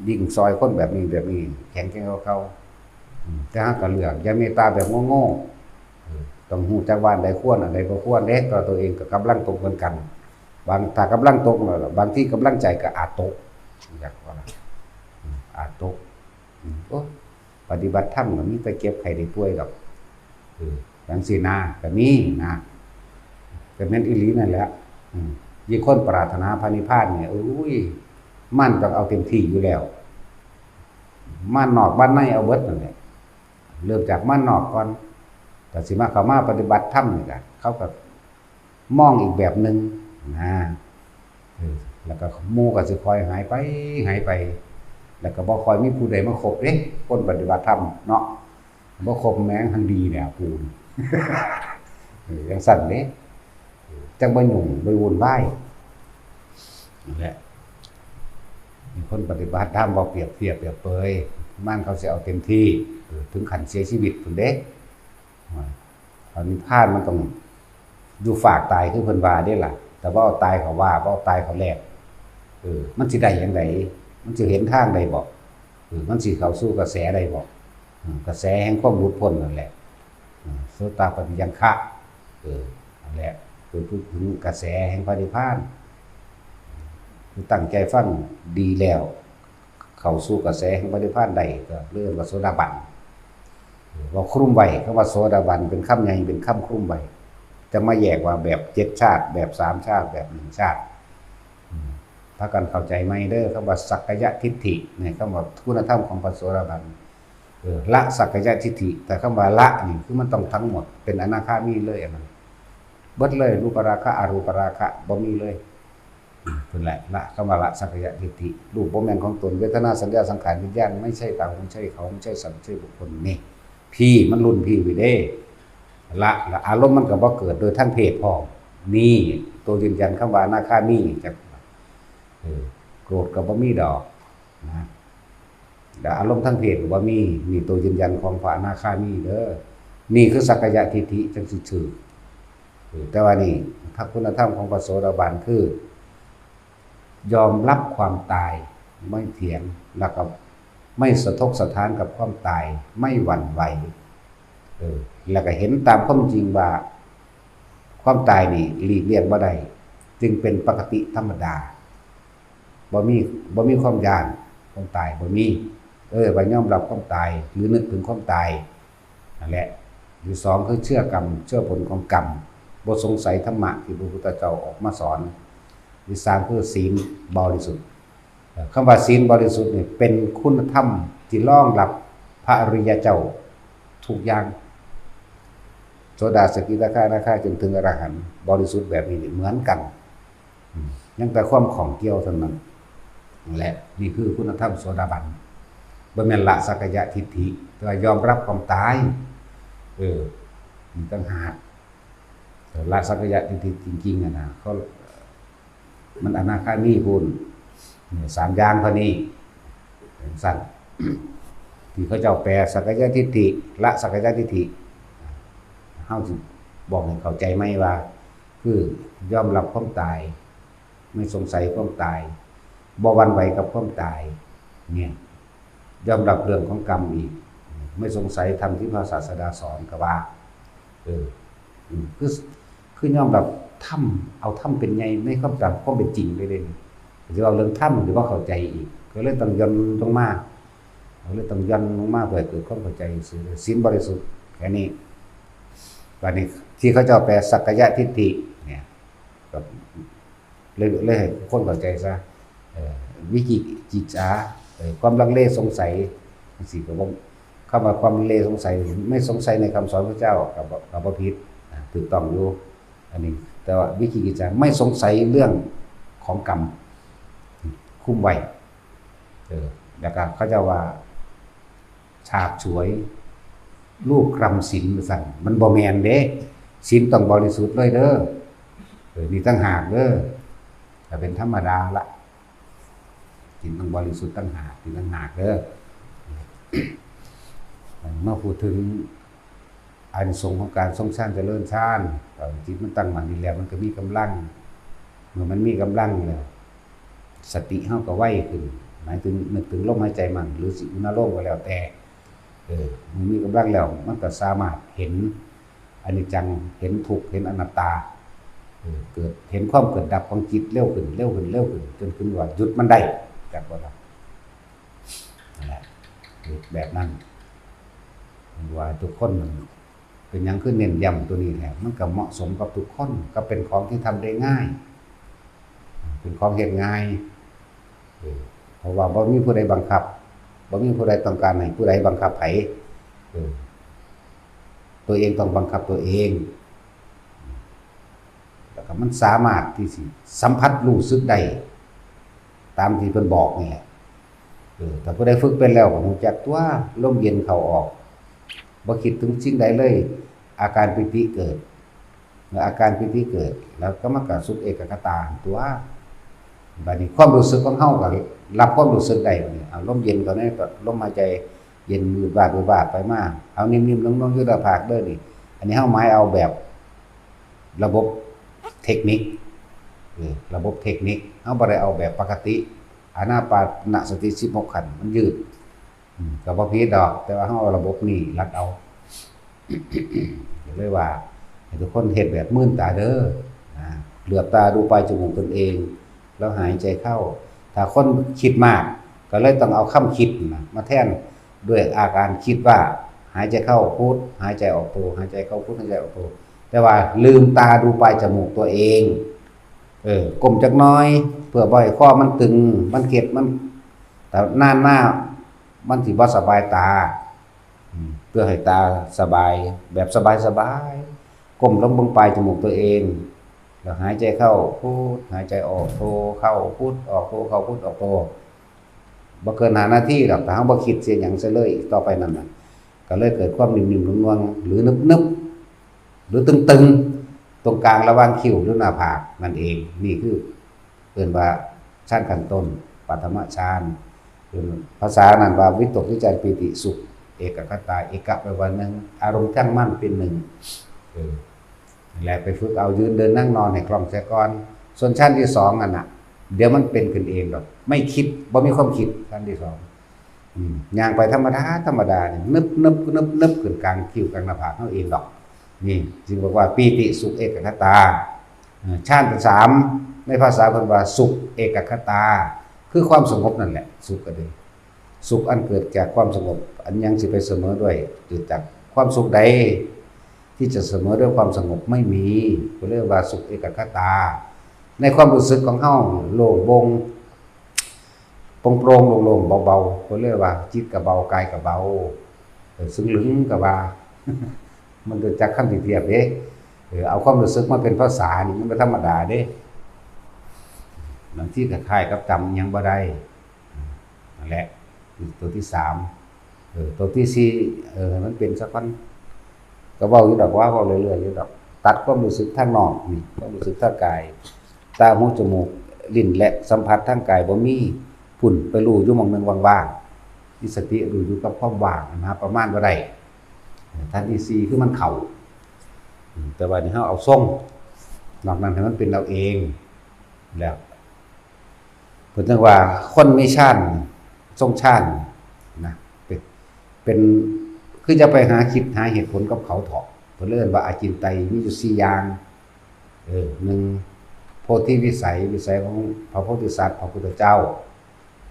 ยิ่งซอยคนแบบนี้ แบบนี้ แข็งแกร่งกว่าเก่า อืม แต่เฮาก็เลือก อย่าเมตตาแบบโง่ๆ เออ ต้องรู้จักว่าอันใดควร อันใดบ่ควรเด้ ก็ตัวเองก็กำลังตกเหมือนกัน บาง ถ้ากำลังตกแล้วล่ะ บางทีกำลังใจก็อาจตก อยากว่า อาจตก อืม โอ้ ปฏิบัติธรรมก็มีแต่เจ็บไข้ได้ป่วยดอก เออ จังซี้นะ ก็มีนะ ก็แม่นอีหลีนั่นแหละ อืม ยิ่งคนปรารถนาพระนิพพานเนี่ย โอ้ย มันต้องเอาเต็มที่อยู่แล้ว มานนอกมานในเอาเบิดนั่นแหละ เริ่มจากมานนอกก่อน แต่สิมาเข้ามาปฏิบัติธรรมนี่ก็ เขาก็มองอีกแบบหนึ่งนะ เออ แล้วก็หมู่ก็สิค่อยหายไป หายไป แล้วก็บ่ค่อยมีผู้ใดมาคบเด้ คนปฏิบัติธรรมเนาะ บ่คบแม่งหังดีแล้วกู เออ จังซั่นเด้ จังบ่ยุ่งบ่วุ่นวาย นั่นแหละ มีคนปฏิบัติธรรมบ่เปรียบเทียบเปรียบเปย มันเขาสิเอาเต็มที่ เออ ถึงขั้นเสียชีวิตพุ้นเด้ อ่า พระนิพพานมันต้องอยู่ฟากตายคือเพิ่นว่าเด้ล่ะ แต่ว่าเอาตายเขาว่า ว่าเอาตายเขาแลก เออ มันสิได้จั่งใด มันสิเห็นทางได้บ่ เออ มันสิเข้าสู่กระแสได้บ่ อืม กระแสแห่งความหลุดพ้นนั่นแหละ อืม โสตาปัตติยังคะ เออ นั่นแหละ คือพูดถึงกระแสแห่งพระนิพพาน คือตั้งใจฟังดีแล้ว เข้าสู่กระแสแห่งพระนิพพานได้ ก็เรียกว่าโสดาบัน เออ ว่าคลุมไว้ คำว่าโสดาบันเป็นคำใหญ่ เป็นคำคลุมไว้ จะมาแยกว่าแบบเจ็ดชาติ แบบสามชาติ แบบหนึ่งชาติ อืม พากันเข้าใจใหม่เด้อ คำว่าสักกายทิฏฐิเนี่ย คำว่าคุณธรรมของพระโสดาบัน เออ ละสักกายทิฏฐิ แต่คำว่าละนี่คือมันต้องทั้งหมด เป็นอนาคามีเลยอันนั้น เบิดเลย รูปราคะ อรูปราคะ บ่มีเลย อืม เพิ่นแหละ ละ คำว่าละสักกายทิฏฐิ รูปบ่แม่นของตน เวทนา สัญญา สังขาร วิญญาณ ไม่ใช่เรา ไม่ใช่เขา ไม่ใช่สัตว์ ไม่ใช่บุคคล นี่ พี่มันรุ่นพี่ไปเด้ ละ ละ อารมณ์มันก็บ่เกิดโดยทางเพศพร้อม นี่ ตัวยืนยันคำว่าอนาคามี จัก เออ โกรธก็บ่มีดอกนะ แล้วอารมณ์ทางเพศก็บ่มี นี่ตัวยืนยันของพระอนาคามีเด้อ นี่คือสักกายทิฏฐิจังสิถืก เออ แต่ว่านี่ พระคุณธรรมของพระโสดาบันคือ ยอมรับความตาย ไม่เถียง แล้วก็ไม่สะทกสะท้านกับความตาย ไม่หวั่นไหว เออ แล้วก็เห็นตามความจริงว่า ความตายนี่หลีกเลี่ยงบ่ได้ จึงเป็นปกติธรรมดา บ่มี บ่มีความย้านความตาย บ่มี เออ ว่ายอมรับความตาย หรือนึกถึงความตาย นั่นแหละ ที่สองคือเชื่อกรรม เชื่อผลของกรรม บ่สงสัยธรรมะที่พระพุทธเจ้าออกมาสอน ที่สามคือศีลบริสุทธิ์ เอ่อ คำว่าศีลบริสุทธิ์นี่เป็นคุณธรรมที่รองรับพระอริยเจ้าทุกอย่าง โสดา สกิทาคา อนาคา จนถึงอรหันต์ บริสุทธิ์แบบนี้นี่เหมือนกัน อืม ยังแต่ความข้องเกี่ยวเท่านั้น และนี่คือคุณธรรมโสดาบัน บ่แม่นละสักกายทิฏฐิ แต่ว่ายอมรับความตาย เออ มันต่างหาก แต่ละสักกายทิฏฐิจริงๆอะนะ เขา มันอนาคามีพุ้น เนี่ย สามอย่างเท่านี้ จังซั่น ที่เขาเจ้าแปลสักกายทิฏฐิ ละสักกายทิฏฐิ เฮาสิบอกให้เข้าใจไหมว่า คือยอมรับความตาย ไม่สงสัยความตาย บ่หวั่นไหวกับความตาย เนี่ย ยอมรับเรื่องของกรรมอีก ไม่สงสัยธรรมที่พระศาสดาสอนก็ว่า เออ อืม คือ คือยอมรับธรรม เอาธรรมเป็นใหญ่ในความตามความเป็นจริงเลยเด้ สิเอาเรื่องธรรมหรือว่าเข้าใจอีก ก็เลยต้องหย่อนลงมา ก็เลยต้องหย่อนลงมาเพื่อให้เกิดความเข้าใจซื่อๆ ศีลบริสุทธิ์แค่นี้ บัดนี้ที่เขาเจ้าแปลสักกายทิฏฐิเนี่ย ก็เลย เลยให้คนเข้าใจซะ เอ่อ วิจิกิจฉา เอ่อ ความลังเลสงสัย จังซี้ก็บ่ คำว่าความลังเลสงสัย ไม่สงสัยในคำสอนพระเจ้า ก็บ่ ก็บ่ผิด อ่า ถูกต้องอยู่ อันนี้ แต่ว่าวิจิกิจฉา ไม่สงสัยเรื่องของกรรม คุมไว้ เออ แล้วก็เขาเจ้าว่า ฉาบฉวย รูปครำศีลว่าซั่น มันบ่แม่นเด้ ศีลต้องบริสุทธิ์เลยเด้อ เออ นี่ต่างหากเด้อ แต่เป็นธรรมดาละ ศีลต้องบริสุทธิ์ต่างหาก ศีลต่างหากเด้อ มาพูดถึงอานิสงส์ของการทรงฌานเจริญฌาน ตอนจิตมันตั้งมั่นนี่แล้ว มันก็มีกำลัง เมื่อมันมีกำลังแล้ว สติเฮาก็ไวขึ้น หมายถึงนึกถึงลมหายใจมั่น หรือสิอุณาโลมก็แล้วแต่ เออ มันมีกำลังแล้ว มันก็สามารถเห็นอนิจจัง เห็นทุกข์ เห็นอนัตตา เออ เกิดเห็นความเกิดดับของจิตเร็วขึ้น เร็วขึ้น เร็วขึ้น จนขึ้นว่าหยุดมันได้ จักบ่ล่ะ นั่นแหละ แบบนั้น ว่าทุกคนมันเป็นหยังคือเน้นย้ำตัวนี้แท้ มันก็เหมาะสมกับทุกคน ก็เป็นของที่ทำได้ง่าย เป็นของเฮ็ดง่าย เออ เพราะว่าบ่มีผู้ใดบังคับ บ่มีผู้ใดต้องการให้ผู้ใดบังคับไผ เออ ตัวเองต้องบังคับตัวเอง แล้วก็มันสามารถที่สิสัมผัสรู้สึกได้ ตามที่เพิ่นบอกนี่แหละ เออ ถ้าผู้ใดฝึกเป็นแล้วก็รู้จักตัว ลมเย็นเข้าออก บ่คิดถึงสิ่งใดเลย อาการปีติเกิด เมื่ออาการปีติเกิด แล้วก็มันก็สุขเอกัคคตาตัว บัดนี้ความรู้สึกของเฮาก็รับความรู้สึกได้บัดนี้ เอาลมเย็นเข้าใน ลมหายใจเย็นวืดวาดวืดวาดไปมา เอานิ่มๆ นุ่มๆ อยู่หน้าผากเด้อนี่ อันนี้เฮาหมายเอาแบบระบบเทคนิค เออ ระบบเทคนิค เฮาบ่ได้เอาแบบปกติ อานาปานสติสิบหกขั้น มันยืด อืม ก็บ่ผิดดอก แต่ว่าเฮาเอาระบบนี้รัดเอา ก็เลยว่าให้ทุกคนเฮ็ดแบบมืนตาเด้อ นะ เหลือบตาดูปลายจมูกตนเอง แล้วหายใจเข้า ถ้าคนคิดมาก ก็เลยต้องเอาคำคิดนะมาแทน ด้วยอาการคิดว่า หายใจเข้าพุท หายใจออกโท หายใจเข้าพุท หายใจออกโท แต่ว่าลืมตาดูปลายจมูกตัวเอง เออ ก้มจักหน่อย เพื่อบ่ให้คอมันตึง มันเครียด มัน แต่นานมา มันสิบ่สบายตา อืม เพื่อให้ตาสบาย แบบสบายๆ ก้มลงเบิ่งปลายจมูกตัวเอง แล้วหายใจเข้าพุท หายใจออกโท เข้าพุท ออกโท เข้าพุท ออกโท บ่เกินห้านาทีดอก ถ้าเฮาบ่คิดเสียหยังซะเลย ต่อไปนั่นน่ะ ก็เลยเกิดความนิ่มๆ นวลๆ หรือนึบๆ หรือตึงๆ ตรงกลางระหว่างคิ้วหรือหน้าผากนั่นเอง นี่คือเอิ้นว่าฌานขั้นต้น ปฐมฌาน คือภาษานั้นว่าวิตกวิจารปีติสุข เอกัคคตา เอกะแปลว่าหนึ่ง อารมณ์ตั้งมั่นเป็นหนึ่ง เออ นั่นแหละ ไปฝึกเอายืนเดินนั่งนอนให้คล่องเสียก่อน ส่วนฌานที่สองนั่นน่ะ เดี๋ยวมันเป็นขึ้นเองดอก ไม่คิด บ่มีความคิด ฌานที่สอง อืม ย่างไปธรรมดา ธรรมดานี่ นึบนึบนึบนึบขึ้นกลางคิ้วกลางหน้าผากเฮาเองดอก นี่จึงบอกว่าปีติสุขเอกัคคตา เอ่อ ฌานที่สาม ในภาษาเพิ่นว่าสุขเอกัคคตา คือความสงบนั่นแหละ สุขก็ดี สุขอันเกิดจากความสงบ อันยังสิไปเสมอด้วย เกิดจากความสุขใด ที่จะเสมอด้วยความสงบไม่มี ก็เรียกว่าสุขเอกัคคตา ในความรู้สึกของเฮาโล่งโปร่ง โปร่งๆ โล่งๆ เบาๆ ก็เรียกว่าจิตก็เบากายก็เบา เออ ซึ่งลึงก็ว่า มันรู้จักคำที่เทียบเด้ เออ เอาความรู้สึกมาเป็นภาษานี่มันบ่ธรรมดาเด้ บางทีก็คล้ายกับจำอิหยังบ่ได้ นั่นแหละ ตัวที่สาม เออ ตัวที่สี่ เออ ให้มันเป็นสักวัน ก็เว้าอยู่ดอกว่า เว้าเรื่อยๆ อยู่ดอก ตัดความรู้สึกทางนอกนี่ ความรู้สึกทางกาย ตา หู จมูก ลิ้น และสัมผัสทางกายบ่มี พุ้นไปรู้อยู่หม่องหนึ่งว่างๆ มีสติรู้อยู่กับความว่างนะ ประมาณบ่ได้ เออ ฌานที่สี่ คือมันเข้า อืม แต่ว่านี่เฮาเอาทรง นอกนั้นให้มันเป็นเอาเอง แล้ว เพิ่นจั่งว่าคนมีฌาน ทรงฌานนะ เป็น เป็น คือจะไปหาคิดหาเหตุผลกับเขาเถาะ เพิ่นเลยเอิ้นว่าอาจินไตยมีอยู่สี่อย่าง เออ หนึ่ง โพธิวิสัย วิสัยของพระโพธิสัตว์ พระพุทธเจ้า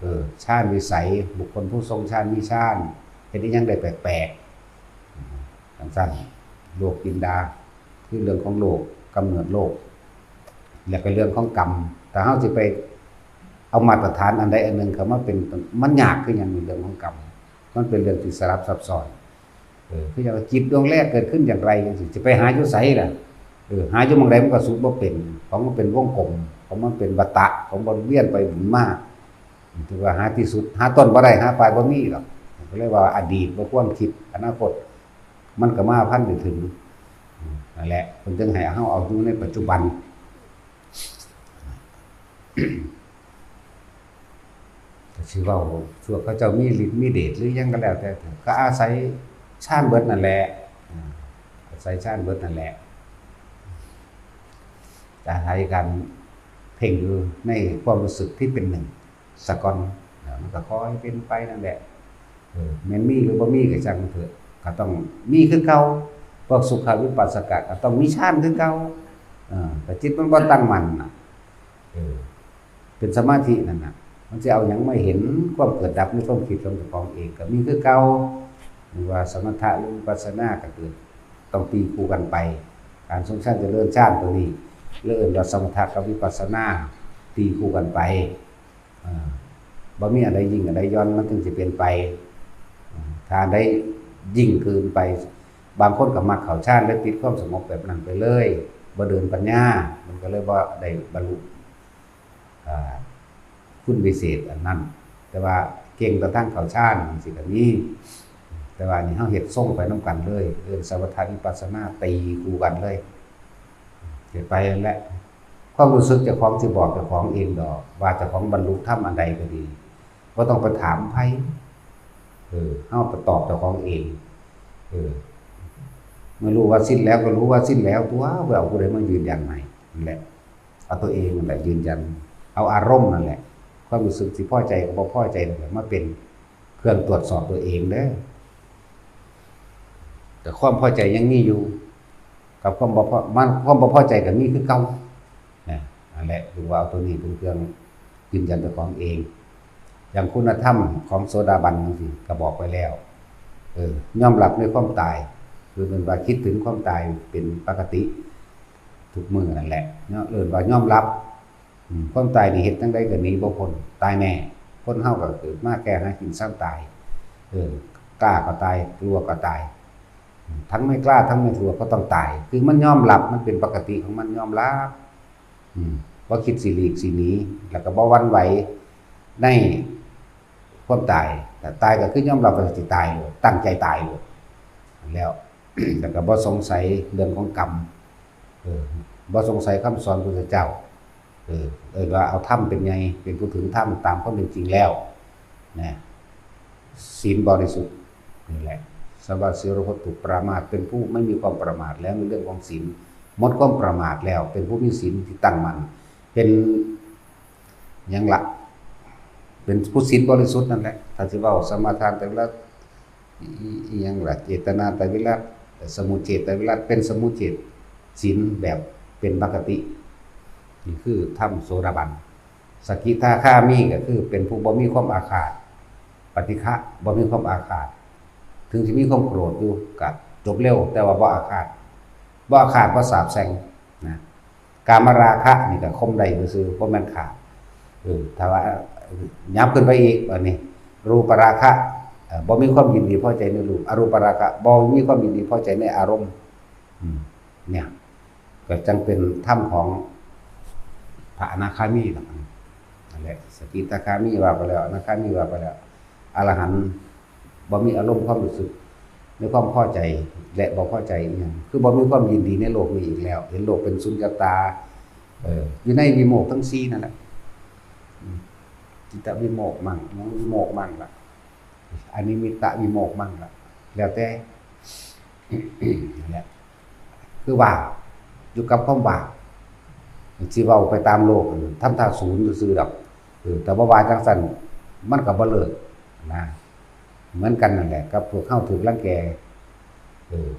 เออ ฌานวิสัย บุคคลผู้ทรงฌานมีฌาน เฮ็ดอิหยังได้แปลกๆ จั่งซั้น โลกกินดา คือเรื่องของโลก กำเนิดโลก และก็เรื่องของกรรม ถ้าเฮาสิไปเอามาตรฐานอันใดอันหนึ่งเข้ามาเป็น มันยากคือหยังในเรื่องของกรรม มันเป็นเรื่องที่สลับซับซ้อน เออ คืออย่างว่าจิตดวงแรกเกิดขึ้นอย่างไรจังซี้ สิไปหาอยู่ไสล่ะ เออ หาอยู่หม่องใดมันก็สุดบ่เป็น ของมันเป็นวงกลม ของมันเป็นวัฏฏะ ของมันเวียนไปหมุนมา ถือว่าหาที่สุด หาต้นบ่ได้ หาปลายบ่มีหรอก ก็เลยว่าอดีตบ่ควรคิด อนาคต มันก็มาพันไปถึง นั่นแหละ เพิ่นจึงให้เฮาเอาอยู่ในปัจจุบัน ก็สิเว้า พวกเขาเจ้ามีฤทธิ์มีเดชหรือหยังก็แล้วแต่ ก็อาศัยฌานเบิดนั่นแหละ อ่า อาศัยฌานเบิดนั่นแหละ อาศัยการเพ่งอยู่ในความรู้สึกที่เป็นหนึ่ง สะก่อน อ่า มันก็ค่อยเป็นไปนั่นแหละ เออ แม่นมีหรือบ่มีก็ช่างมันเถอะ ก็ต้องมีคือเก่า พวกสุขวิปัสสกะก็ต้องมีฌานคือเก่า เออ แต่จิตมันบ่ตั้งมั่นน่ะ เออ เป็นสมาธินั่นน่ะ มันสิเอาหยังมาเห็นความเกิดดับในความคิดของเจ้าของเอง ก็มีคือเก่า หรือว่าสมถะหรือวิปัสสนาก็คือต้องตีคู่กันไป การทรงฌานเจริญฌานตัวนี้ เรียกว่าสมถะกับวิปัสสนาตีคู่กันไป อ่า บ่มีอันใดยิ่งอันใดหย่อน มันจึงสิเป็นไป อ่า ถ้าอันใดยิ่งเกินไป บางคนก็มักเข้าฌาน และติดความสงบแบบนั้นไปเลย บ่เดินปัญญา มันก็เลยบ่ได้บรรลุ อ่า คุณวิเศษอันนั้น แต่ว่าเก่งแต่ทางเข้าฌานจังซี้ก็มี แต่ว่าอันนี้เฮาเฮ็ดทรงไปนำกันเลย เอิ้นสมถะวิปัสสนาตีคู่กันเลย เฮ็ดไปนั่นแหละ ความรู้สึกเจ้าของสิบอกเจ้าของเองดอก ว่าเจ้าของบรรลุธรรมอันใดก็ดี บ่ต้องไปถามไผ เออ เฮาไปตอบเจ้าของเอง เออ เมื่อรู้ว่าสิ้นแล้วก็รู้ว่าสิ้นแล้วตั๊ว บ่เอาผู้ใดมายืนยันให้ นั่นแหละ เอาตัวเองนั่นแหละยืนยัน เอาอารมณ์นั่นแหละ ความรู้สึกสิพอใจกับบ่พอใจนั่นแหละ มาเป็นเครื่องตรวจสอบตัวเองเด้อ แต่ความพอใจยังมีอยู่ กับความบ่พอ มัน ความบ่พอใจก็มีคือเก่า นะ นั่นแหละ ถือว่าเอาตัวนี้เป็นเครื่องยืนยันเจ้าของเอง อย่างคุณธรรมของโสดาบันจังซี้ ก็บอกไว้แล้ว เออ ยอมรับในความตาย คือเป็นว่าคิดถึงความตายเป็นปกติทุกมื้อนั่นแหละ เนาะ เอิ้นว่ายอมรับ อืม ความตายนี่เฮ็ดจั่งใดก็หนีบ่พ้น ตายแน่ คนเฮาก็เกิดมาแก่หากินเซาตาย เออ กล้าก็ตาย กลัวก็ตาย อืม ทั้งไม่กล้าทั้งไม่กลัวก็ต้องตาย คือมันยอมรับ มันเป็นปกติของมัน ยอมรับ อืม บ่คิดสิหลีกสิหนี แล้วก็บ่หวั่นไหวในความตาย ถ้าตายก็คือยอมรับว่าสิตายโลด ตั้งใจตายโลด แล้ว แล้วก็บ่สงสัยเรื่องของกรรม เออ บ่สงสัยคำสอนพุทธเจ้า เออ เอิ้นว่าเอาธรรมเป็นใหญ่ เป็นผู้ถึงธรรมตามความเป็นจริงแล้ว นะ ศีลบริสุทธิ์ นี่แหละ สมาธิโรโหตุปรามาส เป็นผู้ไม่มีความประมาทแล้วในเรื่องของศีล หมดความประมาทแล้ว เป็นผู้มีศีลที่ตั้งมั่น เป็นหยังละ เป็นผู้ศีลบริสุทธิ์นั่นแหละ ถ้าสิเว้าสมาทานแต่ละ อิ อิหยังล่ะ เจตนาไตรวิรัต สมุจเฉทไตรวิรัต เป็นสมุจเฉทศีลแบบเป็นปกติ นี่คือธรรมโสดาบัน สกิทาคามีก็คือเป็นผู้บ่มีความอาฆาต ปฏิฆะ บ่มีความอาฆาต ถึงสิมีความโกรธอยู่ก็จบเร็ว แต่ว่าบ่อาฆาต บ่อาฆาต บ่สาปแช่ง นะ กามราคะนี่ก็ข่มได้ซื่อๆ บ่แม่นฆ่า เออ ถ้าว่า หยาบขึ้นไปอีก อันนี้ รูปราคะ เอ่อ บ่มีความยินดีพอใจในรูป อรูปราคะ บ่มีความยินดีพอใจในอารมณ์ อืม เนี่ย ก็จั่งเป็นธรรมของพระอนาคามีล่ะ นั่นแหละ สกิทาคามีว่าไปแล้ว อนาคามีว่าไปแล้ว อรหันต์บ่มีอารมณ์ความรู้สึกในความพอใจและบ่พอใจอีหยัง คือบ่มีความยินดีในโลกนี้อีกแล้ว เห็นโลกเป็นสุญญตา เออ อยู่ในวิโมกข์ทั้งสี่นั่นแหละ อืม จิตตวิโมกข์มั่ง วิโมกข์มั่งล่ะ อนิมิตตวิโมกข์มั่งล่ะ แล้วแต่ นั่นแหละ คือว่าง อยู่กับความว่าง สิเว้าไปตามโลก ทำท่าศูนย์ซื่อๆดอก เออ แต่ว่าว่าจั่งซั้น มันก็บ่เลิกนะ เหมือนกันนั่นแหละ กับพวกเฮาถูกรังแก เออ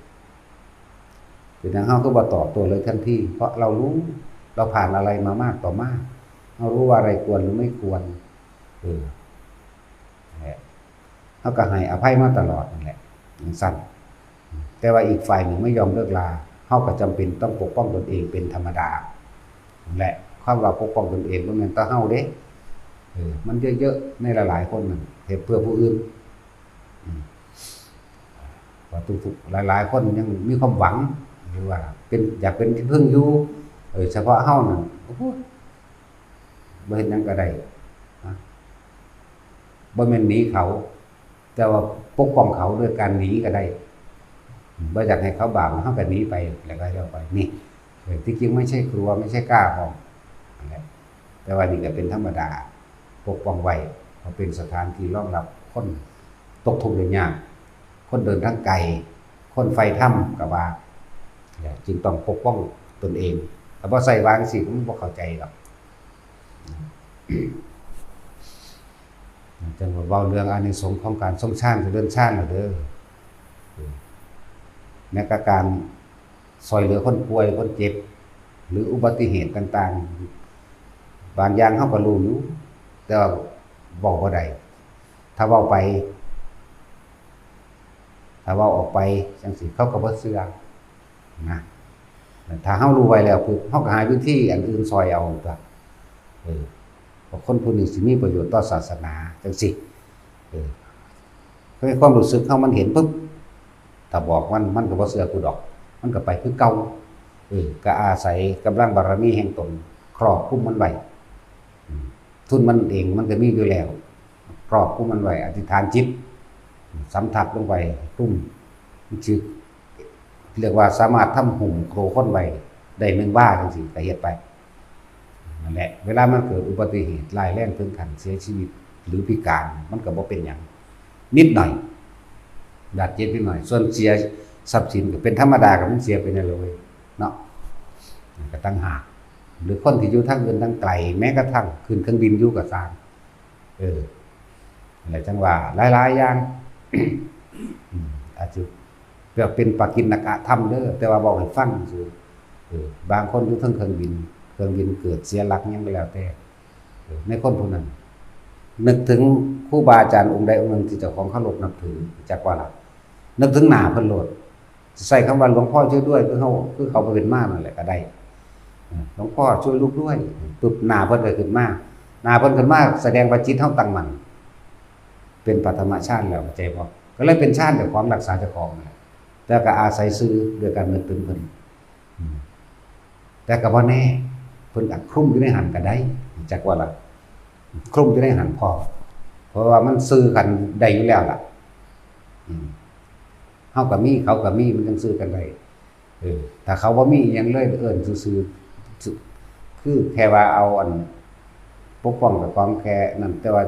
เป็นหยังเฮาคือบ่ตอบโต้เลยทันที เพราะเรารู้ เราผ่านอะไรมามากต่อมาก เรารู้ว่าอะไรควรหรือไม่ควร เออ นั่นแหละ เฮาก็ให้อภัยมาตลอดนั่นแหละ จั่งซั้น แต่ว่าอีกฝ่ายหนึ่งไม่ยอมเลิกลา เฮาก็จำเป็นต้องปกป้องตนเองเป็นธรรมดา นั่นแหละ ความว่าปกป้องตนเองบ่แม่นแต่เฮาเด้ เออ มันเยอะๆ ในหลายๆคนนั่น เฮ็ดเพื่อผู้อื่น อืม ว่าทุกๆ หลายๆ คนยังมีความหวัง หรือว่าเป็น อยากเป็นที่พึ่งอยู่ เออ เฉพาะเฮานั่น โอ้โห บ่เฮ็ดหยังก็ได้ นะ บ่แม่นหนีเขา แต่ว่าปกป้องเขาด้วยการหนีก็ได้ บ่อยากให้เขาบาป เฮาก็หนีไป แล้วก็เฮาไป นี่ เออ ที่จริงไม่ใช่กลัว ไม่ใช่กล้าพร้อม นั่นแหละ แต่ว่านี่ก็เป็นธรรมดา ปกป้องไว้ เพราะเป็นสถานที่รองรับคนตกทุกข์ได้ยาก คนเดินทางไกล คนใฝ่ธรรมก็ว่า เนี่ย จึงต้องปกป้องตนเอง ถ้าบ่ใส่วางสิ มันบ่เข้าใจหรอก จั่งว่าเว้าเรื่องอานิสงส์ของการทรงฌาน เจริญฌานน่ะเด้อ แม้กระทั่งการซ่อยเหลือคนป่วย คนเจ็บ หรืออุบัติเหตุต่างๆ บางอย่างเฮาก็รู้อยู่ แต่ว่าเว้าบ่ได้ ถ้าเว้าไป ถ้าเว้าออกไปจั่งซี้ เขาก็บ่เชื่อนะ ถ้าเฮารู้ไว้แล้วปุ๊บ เฮาก็หาวิธีอันอื่นซ่อยเอาตั๊ว เออ เพราะคนผู้นี้สิมีประโยชน์ต่อศาสนาจั่งซี้ เออ ในความรู้สึกเฮามันเห็นปุ๊บ ถ้าบอกมัน มันก็บ่เชื่อกูดอก มันก็ไปคือเก่า เออ ก็อาศัยกำลังบารมีแห่งตนครอบคุมมันไว้ อืม ทุนมันเองมันก็มีอยู่แล้ว ครอบคุมมันไว้ อธิษฐานจิต สำทับลงไป ตุ้ม มันสิ เรียกว่าสามารถทำหุ้มโครงคนไว้ได้หนึ่งวาจั่งซี้ ก็เฮ็ดไป นั่นแหละ เวลามันเกิดอุบัติเหตุร้ายแรงถึงขั้นเสียชีวิต หรือพิการ มันก็บ่เป็นหยัง นิดหน่อย บาดเจ็บนิดหน่อย ส่วนเสียทรัพย์สินก็เป็นธรรมดา ก็มันเสียไปนั่นแหละเว้ย เนาะ ก็ต่างหาก หรือคนที่อยู่ทางอื่นทางไกล แม้กระทั่งขึ้นเครื่องบินอยู่ก็ตาม เออ นั่นแหละ จั่งว่าหลายๆ อย่าง อืม อาจจะแบบเป็นปากิณกธรรมเด้อ แต่ว่าเว้าให้ฟังซื่อ เออ บางคนอยู่เทิงเครื่องบิน เครื่องบินเกิดเสียหลักหยังก็แล้วแต่ เออ ในคนผู้นั้น นึกถึงครูบาอาจารย์องค์ใดองค์หนึ่งที่เจ้าของเคารพนับถือ จักว่าล่ะ นึกถึงหน้าเพิ่นโลด ใช้คำว่า "หลวงพ่อช่วยด้วย" คือเฮา คือเขาบ่เป็นมานั่นแหละก็ได้ "หลวงพ่อช่วยลูกด้วย" ปุ๊บ หน้าเพิ่นก็ขึ้นมา หน้าเพิ่นขึ้นมา แสดงว่าจิตเฮาตั้งมั่น เป็นปฐมฌานแล้ว เข้าใจบ่ ก็เลยเป็นฌานเจ้าของ รักษาเจ้าของนั่นแหละ แต่ก็อาศัยซื่อโดยการนึกถึงเพิ่น อืม แต่ก็บ่แน่ เพิ่นอาจคลุมอยู่ในหั้นก็ได้ จักว่าล่ะ คลุมอยู่ในหั้นพร้อม เพราะว่ามันซื่อกันได้อยู่แล้วล่ะ อืม เฮาก็มี เขาก็มี มันจั่งซื่อกันได้ เออ ถ้าเขาบ่มีอิหยังเลย เอิ้นซื่อๆ ซื่อ คือแค่ว่าเอาอันปกป้องเจ้าของแค่นั้น แต่ว่า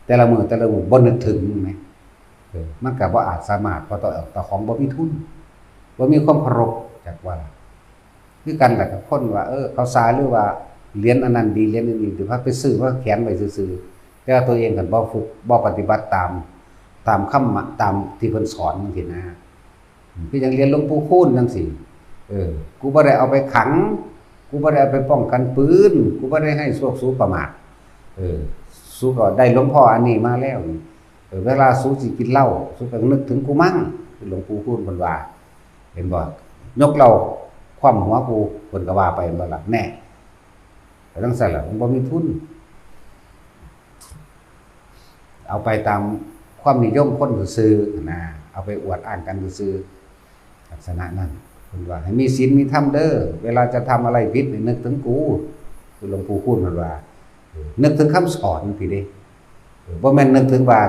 แต่ละมื้อแต่ละมื้อบ่นึกถึงแหม เออ มันก็บ่อาจสามารถ เพราะเจ้า เจ้าของบ่มีทุน บ่มีความเคารพ จักว่า คือกันล่ะกับคนว่า เออ เขาซา หรือว่าเหรียญอันนั้นดี เหรียญอันนี้ดี พาไปซื้อมาแขวนไว้ซื่อๆ แต่ว่าตัวเองก็บ่ฝึก บ่ปฏิบัติตาม ตามคำ ตามที่เพิ่นสอนจั่งซี้นะ คือจั่งเหรียญหลวงปู่คูณจั่งซี้ เออ กูบ่ได้เอาไปขัง กูบ่ได้เอาไปป้องกันปืน กูบ่ได้ให้พวกสูประมาท เออ สูก็ได้หลวงพ่ออันนี้มาแล้วนี่ เออ เวลาสูสิกินเหล้า สูก็นึกถึงกูมั่ง คือหลวงปู่คูณเพิ่นว่า เห็นบ่ ยกเหล้าคว่ำหัวกู เพิ่นก็ว่าไป เห็นบ่ล่ะ แน่ ก็จั่งซั้นล่ะ มันบ่มีทุน เอาไปตามความนิยมคนซื่อๆ นะ เอาไปอวดอ้างกันซื่อๆ ลักษณะนั้น เพิ่นว่าให้มีศีลมีธรรมเด้อ เวลาจะทำอะไรผิดนี่นึกถึงกู คือหลวงปู่คูณเพิ่นว่า เออ นึกถึงคำสอนพี้เด้ เออ บ่แม่นนึกถึงว่า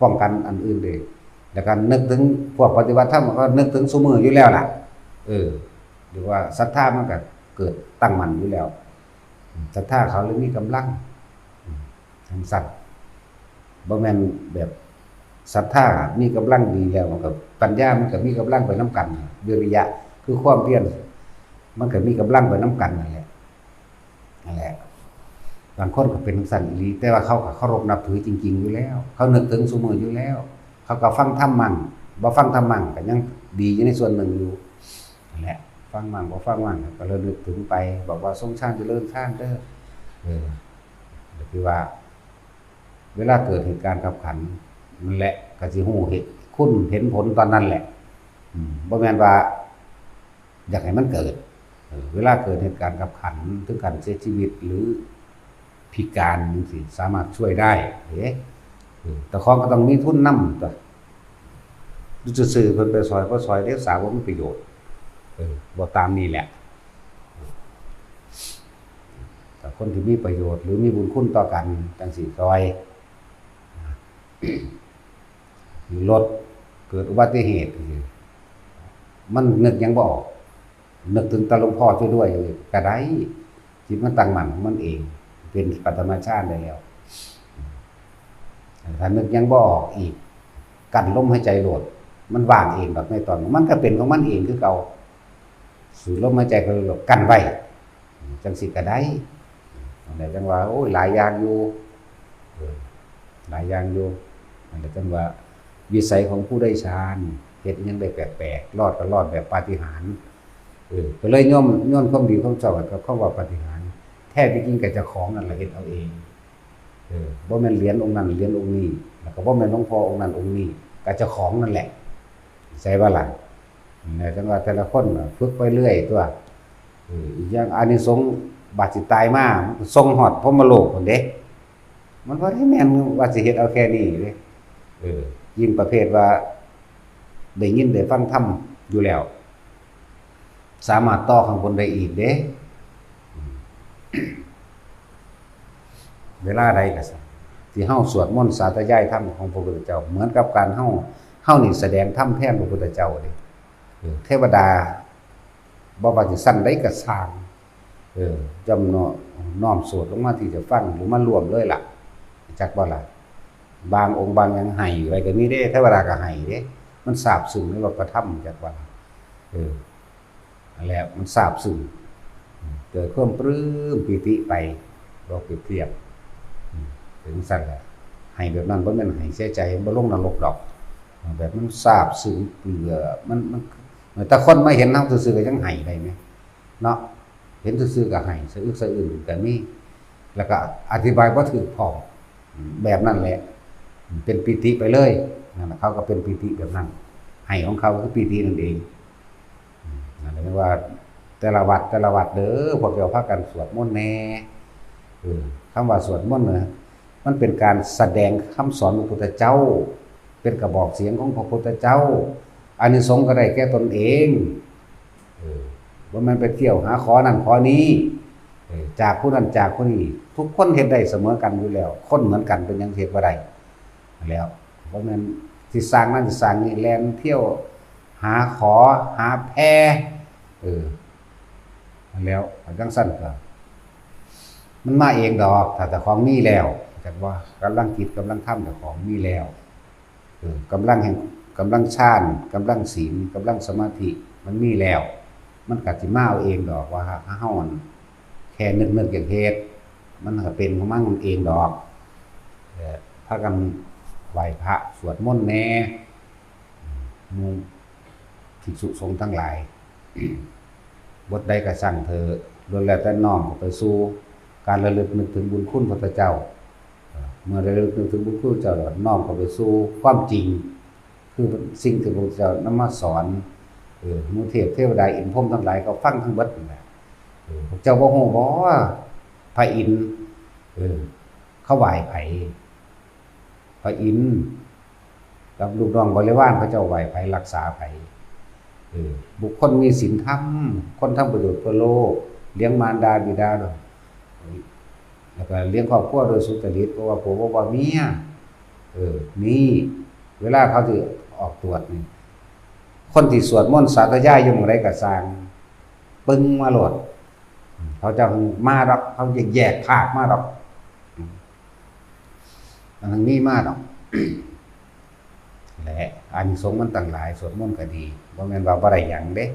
ป้องกันอันอื่นเด้ แล้วก็นึกถึงพวกปฏิบัติธรรมก็นึกถึงซุมื้ออยู่แล้วล่ะ เออ หรือว่าศรัทธามันก็เกิดตั้งมั่นอยู่แล้ว ศรัทธาเขาเลยมีกำลัง จั่งซั้น บ่แม่นแบบศรัทธามีกำลังดีแล้ว มันก็ ปัญญามันก็มีกำลังไปนำกัน วิริยะคือความเพียร มันก็มีกำลังไปนำกันนั่นแหละ นั่นแหละ บางคนก็เป็นจั่งซั้นอีหลี แต่ว่าเขาก็เคารพนับถือจริงๆ อยู่แล้ว เขานึกถึงซุมื้ออยู่แล้ว เขาก็ฟังธรรมมั่ง บ่ฟังธรรมมั่งก็ยังดีอยู่ในส่วนหนึ่งอยู่ นั่นแหละ ฟังมั่งบ่ฟังมั่งก็ระลึกถึงไป บอกว่า "ทรงฌานเจริญฌานเด้อ" เออ ก็คือว่า เวลาเกิดเหตุการณ์คับขันนั่นแหละ ก็สิฮู้เหตุ คุณเห็นผลตอนนั้นแหละ อืม บ่แม่นว่าอยากให้มันเกิด เออ เวลาเกิดเหตุการณ์คับขัน ถึงขั้นเสียชีวิต หรือพิการจั่งซี้ สามารถช่วยได้เด้ เออ เจ้าของก็ต้องมีทุนนำตั๊ว อยู่ซื่อๆ เพิ่นไปซ่อย บ่ซ่อยเด้ สาบ่มีประโยชน์ เออ บ่ตามนี้แหละ แต่คนที่มีประโยชน์ หรือมีบุญคุณต่อกัน จั่งซี้ซ่อย รถเกิดอุบัติเหตุ มันนึกหยังบ่ออก นึกถึงแต่หลวงพ่อช่วยด้วยก็ได้ จิตมันตั้งมั่นของมันเอง เป็นปฐมฌานได้แล้ว ถ้านึกหยังบ่ออกอีก กั้นลมหายใจโลด มันว่างเองดอกในตอนนั้น มันก็เป็นของมันเองคือเก่า สูดลมหายใจเข้าโลด กั้นไว้ จั่งซี้ก็ได้ นั่นแหละจั่งว่า โอ้ย หลายอย่างอยู่ เออ หลายอย่างอยู่ นั่นแหละจั่งว่า วิสัยของผู้ได้ฌาน เฮ็ดหยังได้แปลกๆ รอดก็รอดแบบปาฏิหาริย์ เออ ก็เลยโยน โยนความดีความชอบให้กับคำว่าปาฏิหาริย์ แท้ที่จริงก็เจ้าของนั่นแหละเฮ็ดเอาเอง เออ บ่แม่นเหรียญองค์นั้นเหรียญองค์นี้ แล้วก็บ่แม่นหลวงพ่อองค์นั้นองค์นี้ ก็เจ้าของนั่นแหละ ใช่บ่ล่ะ เนี่ย จังว่าแต่ละคนน่ะฝึกไปเรื่อยตัว เออ อีกอย่างอานิสงส์บาดสิตายมา มันก็ส่งฮอดพรหมโลกพุ้นเด้ มันบ่ได้แม่นว่าสิเฮ็ดเอาแค่นี้เด้ เออ ยิ่งประเภทว่าได้ยินได้ฟังธรรมอยู่แล้ว สามารถต่อข้างบนได้อีกเด้ เวลาใดก็ซ่า ที่เฮาสวดมนต์สาธยายธรรมของพระพุทธเจ้า เหมือนกับการเฮา เฮานี่แสดงธรรมแทนพระพุทธเจ้าเด้ เออ เทวดา บ่ว่าสิชั้นใดก็ซ่าง เออ ย่อมน้อม น้อมสวดลงมาที่จะฟังหรือมาร่วมเลยล่ะ จักบ่ล่ะ บางองค์บางหยังไห้ไว้ก็มีเด้ เทวดาก็ไห้เด้ มันซาบซึ้งในรสพระธรรม จักบ่ล่ะ เออ นั่นแหละ มันซาบซึ้ง เกิดความปลื้มปีติไป บ่เปรียบเทียบ อืม เป็นจั่งซั่นแหละ ไห้แบบนั้นบ่แม่นไห้เสียใจ บ่ลงนรกดอก แบบมันซาบซึ้ง เปื่อ มัน มัน แต่คนมาเห็นเฮาซื่อๆก็ยังไห้ได้แหม เนาะ เห็นซื่อๆก็ไห้ สะอึกสะอื้นก็มี แล้วก็อธิบายบ่ถูกพร้อม แบบนั้นแหละ เป็นปีติไปเลย นั่นน่ะ เขาก็เป็นปีติแบบนั้น ไห้ของเขาคือปีตินั่นเอง นั่นแหละว่า แต่ละวัด แต่ละวัดเด้อ พวกเจ้าพากันสวดมนต์แหน่ เออ คำว่าสวดมนต์น่ะ มันเป็นการแสดงคำสอนพระพุทธเจ้า เป็นกระบอกเสียงของพระพุทธเจ้า อานิสงส์ก็ได้แก่ตนเอง เออ บ่แม่นไปเที่ยวหาขอนั่นขอนี้ เออ จากผู้นั้นจากผู้นี้ ทุกคนเฮ็ดได้เสมอกันอยู่แล้ว คนเหมือนกันเป็นหยังเฮ็ดบ่ได้ แล้ว บ่แม่นสิสร้างนั่นสิสร้างนี่ แล่นเที่ยวหาขอหาแผ่ เออ แล้วจั่งซั่นก็ มันมาเองดอก ถ้าเจ้าของมีแล้ว จักว่ากำลังจิตกำลังธรรมเจ้าของมีแล้ว เออ กำลังแห่ง กำลังฌาน กำลังศีล กำลังสมาธิ มันมีแล้ว มันก็สิมาเอาเองดอก ว่าถ้าเฮาแค่นึกๆอยากเฮ็ด มันก็เป็นของมันเองดอก เออ พากันไหว้พระสวดมนต์แหน่ หมู่ภิกษุสงฆ์ทั้งหลาย บทใดก็ช่างเถอะ ล้วนแล้วแต่น้อมเข้าไปสู่การระลึกนึกถึงบุญคุณพระพุทธเจ้า เมื่อระลึกนึกถึงบุญคุณเจ้าแล้วน้อมเข้าไปสู่ความจริง คือสิ่งที่พระพุทธเจ้านำมาสอน เออ หมู่เทพเทวดาอินทร์พรหมทั้งหลายก็ฟังทั้งเบิดนั่นแหละ เออ พวกเจ้าบ่ฮู้บ่ว่าพระอินทร์ เออ เขาไหว้ไผ พระอินทร์กับลูกน้องบริวารเขาเจ้าไหว้ไผรักษาไผ เออ บุคคลมีศีลธรรม คนทำประโยชน์เพื่อโลก เลี้ยงมารดาบิดา แล้วก็เลี้ยงครอบครัวโดยสุจริต เพราะว่าผัวบ่ว่าเมีย เออ นี่ เวลาเขาสิออกตรวจนี่ คนที่สวดมนต์สาธยายอยู่หม่องใดก็ซ่าง ปึ้งมาโลด เขาจะมาดอก เขาจะแยกภาคมาดอก อันนั้นมีมาดอก และอานิสงส์มันตั้งหลาย สวดมนต์ก็ดี บ่แม่นว่าบ่ได้หยังเด้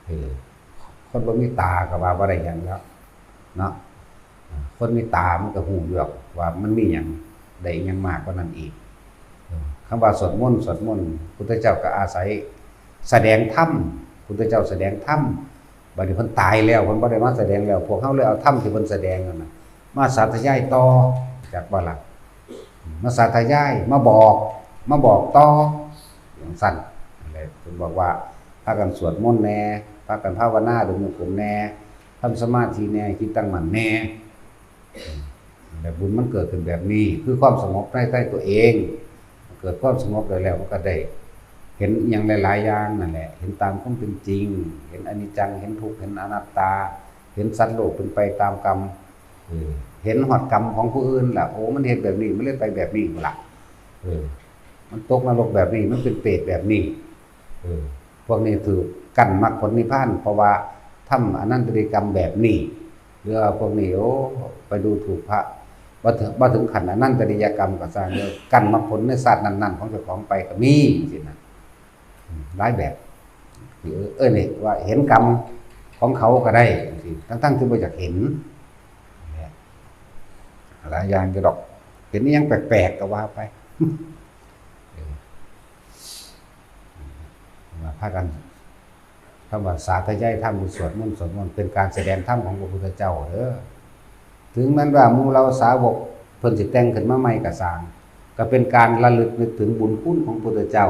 เออ คนบ่มีตาก็ว่าบ่ได้หยังแล้ว เนาะ คนมีตามันก็ฮู้อยู่ดอกว่ามันมีหยัง ได้หยังมากกว่านั้นอีก เออ คำว่าสวดมนต์ สวดมนต์ พุทธเจ้าก็อาศัยแสดงธรรม พุทธเจ้าแสดงธรรม บัดนี้เพิ่นตายแล้ว เพิ่นบ่ได้มาแสดงแล้ว พวกเฮาเลยเอาธรรมที่เพิ่นแสดงนั่นน่ะ มาสาธยายต่อ จักบ่ล่ะ มาสาธยาย มาบอก มาบอกต่อ จั่งซั่น นั่นแหละ เพิ่นบอกว่า พากันสวดมนต์แหน่ พากันภาวนา เดินจงกรมแหน่ ทำสมาธิแหน่ จิตตั้งมั่นแหน่ แต่บุญมันเกิดขึ้นแบบนี้ คือความสงบในใจตัวเอง เกิดความสงบได้แล้ว มันก็ได้เห็นอหย่างหลายๆอย่างนั่นแหละ เห็นตามความเป็นจริง เห็นอนิจจัง เห็นทุกข์ เห็นอนัตตา เห็นสัตว์โลกเป็นไปตามกรรม เออ เห็นฮอดกรรมของผู้อื่นล่ะ โอ้ มันเฮ็ดแบบนี้ มันเลยไปแบบนี้ล่ะ เออ มันตกนรกแบบนี้ มันเป็นเปรตแบบนี้ เออ พวกนี้ถือกั้นมรรคผลนิพพาน เพราะว่าทำอนันตริยกรรมแบบนี้ หรือว่าพวกนี้ โอ้ ไปดูถูกพระ บ่ถึง บ่ถึงขั้นอนันตริยกรรมก็ซ่าง เด้อ กั้นมรรคผลในชาตินั้นๆของเจ้าของไปก็มี จั่งซี้นะ อืม หลายแบบ เออ เออ นี่ว่าเห็นกรรมของเขาก็ได้ จั่งซี้ ทั้งๆที่บ่อยากเห็น เนี่ย หลายอย่างอยู่ดอก เห็นอิหยังแปลกๆก็ว่าไป เออ มาพากัน คำว่าสาธยายธรรม หรือสวดมนต์ สวดมนต์เป็นการแสดงธรรมของพระพุทธเจ้าเด้อ ถึงแม้ว่าหมู่เหล่าสาวกเพิ่นสิแต่งขึ้นมาใหม่ก็ซ่าง ก็เป็นการระลึกนึกถึงบุญคุณของพระพุทธเจ้า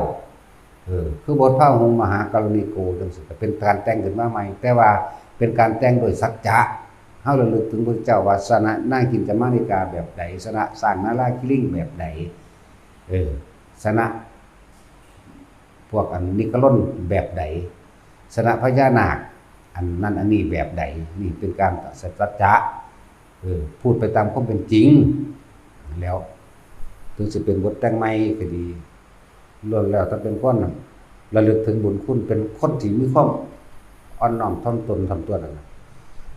เออ คือบทพระหุงมหากรณีโกจังซี่ ก็เป็นการแต่งขึ้นมาใหม่ แต่ว่าเป็นการแต่งโดยสัจจะ เฮาระลึกถึงพระพุทธเจ้าว่าชนะนางกินจมานิกาแบบใด ชนะช้างนาลาคิริงแบบใด เออ ชนะ พวกอันนิกรนแบบใด ชนะพญานาค อันนั้นอันนี้แบบใด นี่เป็นการสัจจะ เออ พูดไปตามความเป็นจริง แล้ว ถึงสิเป็นบทแต่งใหม่ก็ดี ล้วนแล้วแต่เป็นคนระลึกถึงบุญคุณ เป็นคนที่มีความอ่อนน้อมถ่อมตนถ่อมตัวนั่นน่ะ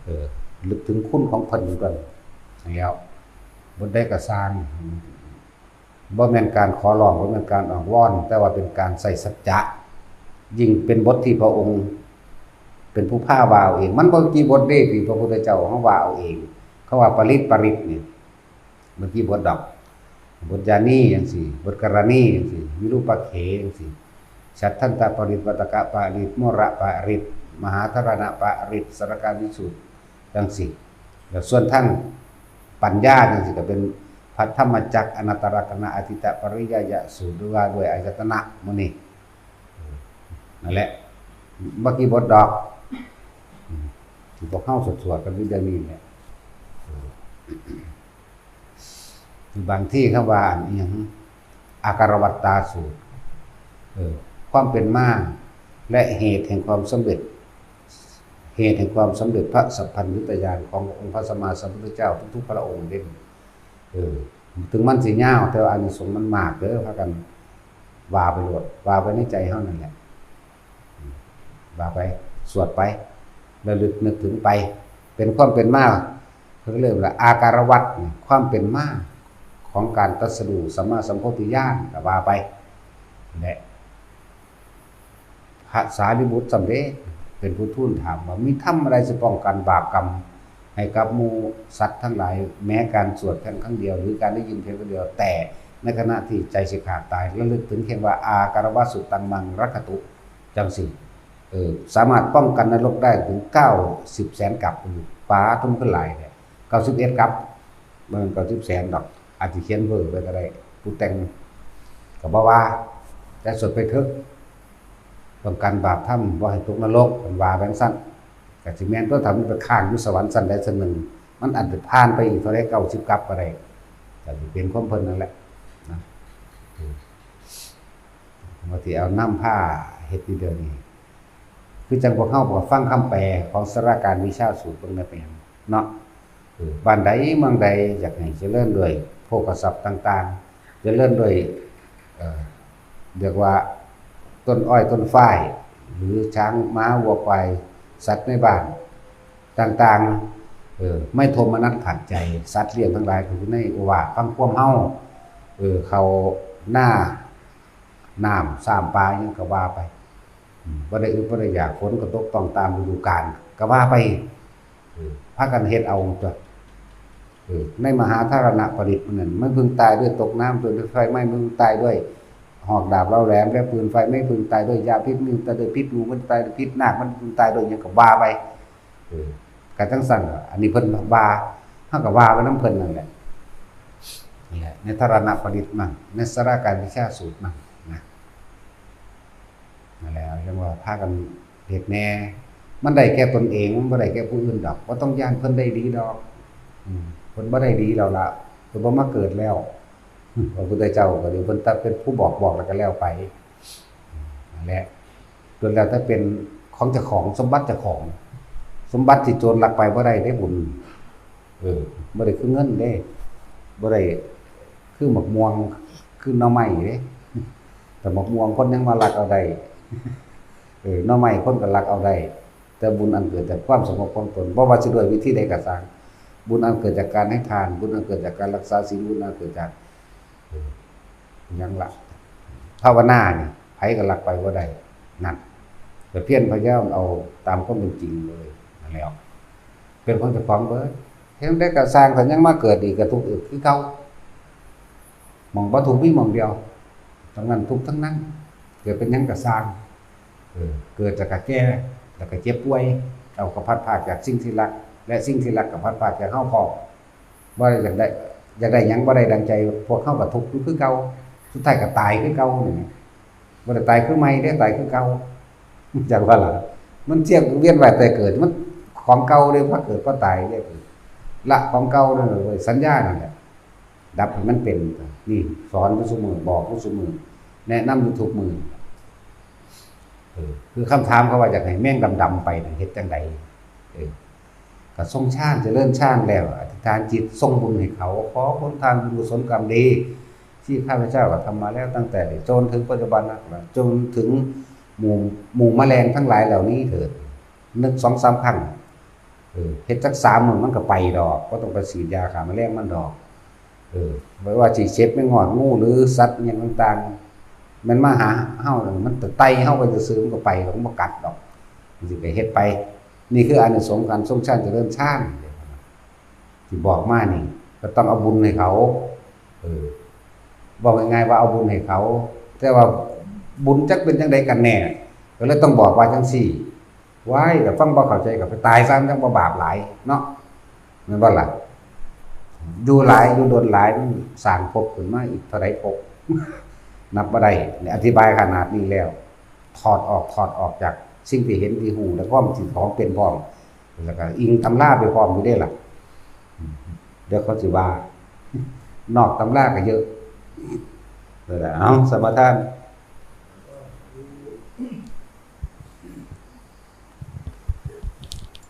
เออ ลึกถึงคุณของเพิ่นก่อน แล้ว บทใดก็ซ่าง บ่แม่นการขอร้อง บ่แม่นการอ้อนวอน แต่ว่าเป็นการใช้สัจจะ ยิ่งเป็นบทที่พระองค์เป็นผู้พาว่าเอาเอง มันบ่กี่บทเด้ที่พระพุทธเจ้าเฮาว่าเอาเอง เขาว่าปริตร ปริตร นี่ บ่กี่บทดอก บทยานีจังซี่ บทกรณีจังซี่ วิรูปเขจังซี่ ฉัตทันตปริตร วัตตกปริตร มรปริตร มหาธารณปริตร สารคาวิสูตร จังซี่ แล้วส่วนทางปัญญาจังซี่ก็เป็นพระธรรมจักร อนัตตลักษณะ อทิฏฐปริยายสูตร หรือว่าด้วยอายตนะหมู่นี้ นั่นแหละ บ่กี่บทดอก อืม ที่พวกเฮาสวดๆกันอยู่เดี๋ยวนี้แหละ เออ บางทีเขาว่าอันอิหยัง อาการวัตตาสูตร เออ ความเป็นมา และเหตุแห่งความสำเร็จ เหตุแห่งความสำเร็จพระสัพพัญญุตญาณขององค์พระสัมมาสัมพุทธเจ้าทุกๆพระองค์เด้ เออ ถึงมันสิยาว แต่ว่าอานิสงส์มันมากเด้อ พากันว่าไปโลด ว่าไปในใจเฮานั่นแหละ ว่าไป สวดไป ระลึกนึกถึงไป เป็นความเป็นมา เขาเรียกว่าอาการวัตร ความเป็นมาของการตรัสรู้สัมมาสัมโพธิญาณก็ว่าไป และ พระสารีบุตรสำเร็จเป็นผู้ทูลถามว่า มีธรรมอะไรจะป้องกันบาปกรรมให้กับหมู่สัตว์ทั้งหลาย แม้การสวดเพียงครั้งเดียว หรือการได้ยินเพียงครั้งเดียว แต่ในขณะที่ใจสิขาดตาย ระลึกถึงเพียงว่า อาการวัตสุตังมังรักขตุ จังสิ เออ สามารถป้องกันนรกได้ถึงเก้าสิบแสนกัป อยู่ ปาด มันคือหลายแท้ เก้าสิบเอ็ดกัป บ่แม่นเก้าสิบแสนดอก อาจสิเขียนเพิ่มไว้ก็ได้ ผู้แต่งก็บ่ว่า แต่สวดไปเถอะ ป้องกันบาปธรรม บ่ให้ตกนรก เพิ่นว่าจั่งซั้น ก็สิแม่นตัว ถ้ามันไปค้างอยู่สวรรค์ชั้นใดชั้นหนึ่ง มันอาจจะผ่านไปอีกเท่าใด เก้าสิบกัปก็ได้ ก็สิเป็นของเพิ่นนั่นแหละนะ เออ ว่าสิเอานำพาเฮ็ดอยู่เดี๋ยวนี้ คือจั่งพวกเฮาก็ฟังคำแปลของสาราการวิชาสูตรเบิ่งแหน่เป็นหยังเนาะ เออ บ้านใดเมืองใดอยากให้เจริญด้วยโภคทรัพย์ต่างๆ เจริญด้วย เอ่อ เรียกว่าต้นอ้อยต้นฝ้าย หรือช้างม้าวัวควาย สัตว์ในบ้านต่างๆ เออ ไม่โทมนัสขัดใจ สัตว์เลี้ยงทั้งหลายก็อยู่ในโอวาทฟังความเฮา เออ เข้านา น้ำ ซ้ำ ปลา หยังก็ว่าไป อืม บ่ได้อึดบ่ได้อยาก ฝนก็ตกต้องตามฤดูกาล ก็ว่าไป เออ พากันเฮ็ดเอาตัว เออ ในมหาธารณปริตรนั่น มันเพิ่งตายด้วยตกน้ำ ด้วยไฟไหม้ มันเพิ่งตายด้วยหอกดาบเหลาแหลมและปืนไฟไหม้ เพิ่งตายด้วยยาพิษ มันเพิ่งตายด้วยพิษงู มันตายด้วยพิษนาค มันเพิ่งตายด้วยหยังก็ว่าไป เออ ก็จั่งซั้นล่ะ อันนี้เพิ่นว่า เฮาก็ว่าไปนำเพิ่นนั่นแหละ นี่แหละ ในธารณปริตรมั่ง ในสาราการวิชาสูตรมั่งนะ นั่นแหละ จั่งว่าพากันเฮ็ดแหน่ มันได้แก่ตนเอง มันบ่ได้แก่ผู้อื่นดอก บ่ต้องย้านเพิ่นได้ดีดอก อืม เพิ่นบ่ได้ดีแล้วล่ะ เพิ่นบ่มาเกิดแล้ว พระพุทธเจ้าก็ดี เพิ่นตัดเป็นผู้บอก บอกแล้วก็แล้วไป นั่นแหละ ล้วนแล้วแต่เป็นของเจ้าของ สมบัติเจ้าของ สมบัติที่โจรลักไปบ่ได้เด้บุญ เออ บ่ได้คือเงินเด้ บ่ได้คือหมากม่วง คือหน่อไม้เด้ แต่หมากม่วงคนยังมาลักเอาได้ เออ หน่อไม้คนก็ลักเอาได้ แต่บุญอันเกิดจากความสงบของตน บ่ว่าสิด้วยวิธีใดก็ตาม บุญอันเกิดจากการให้ทาน บุญอันเกิดจากการรักษาศีล บุญอันเกิดจาก เออ หยังล่ะ ภาวนานี่ ไผก็ลักไปบ่ได้ นั่น แต่เพียรพยายามเอาตามความเป็นจริงเลย นั่นแหละ เป็นของเจ้าของเบิด เฮ็ดจั่งใดก็ซ่าง คันยังมาเกิดอีกก็ทุกข์อีกคือเก่า หม่องบ่ทุกข์มีหม่องเดียว ทั้งนั้นทุกข์ทั้งนั้น เกิดเป็นหยังก็ซ่าง เออ เกิดแล้วก็แก่ แล้วก็เจ็บป่วย เฮาก็พลัดพรากจากสิ่งที่รัก และสิ่งที่รักก็พลัดพรากจากเฮาพร้อม บ่ได้อยากได้ อยากได้หยังบ่ได้ดังใจ พวกเฮาก็ทุกข์อยู่คือเก่า สุดท้ายก็ตายคือเก่านี่ บ่ได้ตายคือใหม่เด้ ตายคือเก่า จักว่าล่ะ มันเที่ยวเวียนว่ายตายเกิด มันของเก่าเด้ พอเกิดพอตายเด้ ละของเก่านั่นเว้ย สัญญานั่นแหละ ดับให้มันเป็น นี่สอนอยู่ซุมื้อ บอกอยู่ซุมื้อ แนะนำอยู่ทุกมื้อ เออ คือคำถามเขาว่าอยากให้แมงดำๆไปน่ะ เฮ็ดจั่งใด เออ ก็ทรงฌาน เจริญฌานแล้ว อธิษฐานจิตส่งบุญให้เขา ขอผลทานบุญกุศลกรรมดี ที่ข้าพเจ้ากระทำมาแล้วตั้งแต่เด็กจนถึงปัจจุบันนะ จนถึงหมู่ หมู่แมลงทั้งหลายเหล่านี้เถิด นึกสองสามครั้ง เออ เฮ็ดจักสามมื้อมันก็ไปดอก บ่ต้องไปฉีดยาฆ่าแมลงมันดอก เออ บ่ว่าสิเข็บแมงงอด งู หรือสัตว์อิหยังต่างๆ มันมาหาเฮา มันไต่เฮาไปซื่อๆ มันก็ไปดอก มันบ่กัดดอก มันสิไปเฮ็ดไป นี่คืออานิสงส์การทรงฌานเจริญฌาน ที่บอกมานี่ ก็ต้องเอาบุญให้เขา เออ บอกง่ายๆว่าเอาบุญให้เขา แต่ว่าบุญจักเป็นจั่งใดกันแน่ ก็เลยต้องบอกว่าจั่งซี้ ว้าย แต่ฟังบ่เข้าใจก็ไปตายซะ มันจั่งบ่บาปหลายเนาะ แม่นบ่ล่ะ อยู่หลาย อยู่โดนหลาย มันสร้างภพขึ้นมาอีกเท่าใดภพ นับบ่ได้ นี่อธิบายขนาดนี้แล้ว ถอดออก ถอดออกจากสิ่งที่เห็นที่ฮู้ และความจริงของเป็นพร้อม แล้วก็อิงตำราไปพร้อมอยู่เด้ล่ะ เดี๋ยวเขาสิว่า นอกตำราก็เยอะ นั่นแหละ เอา สมาทาน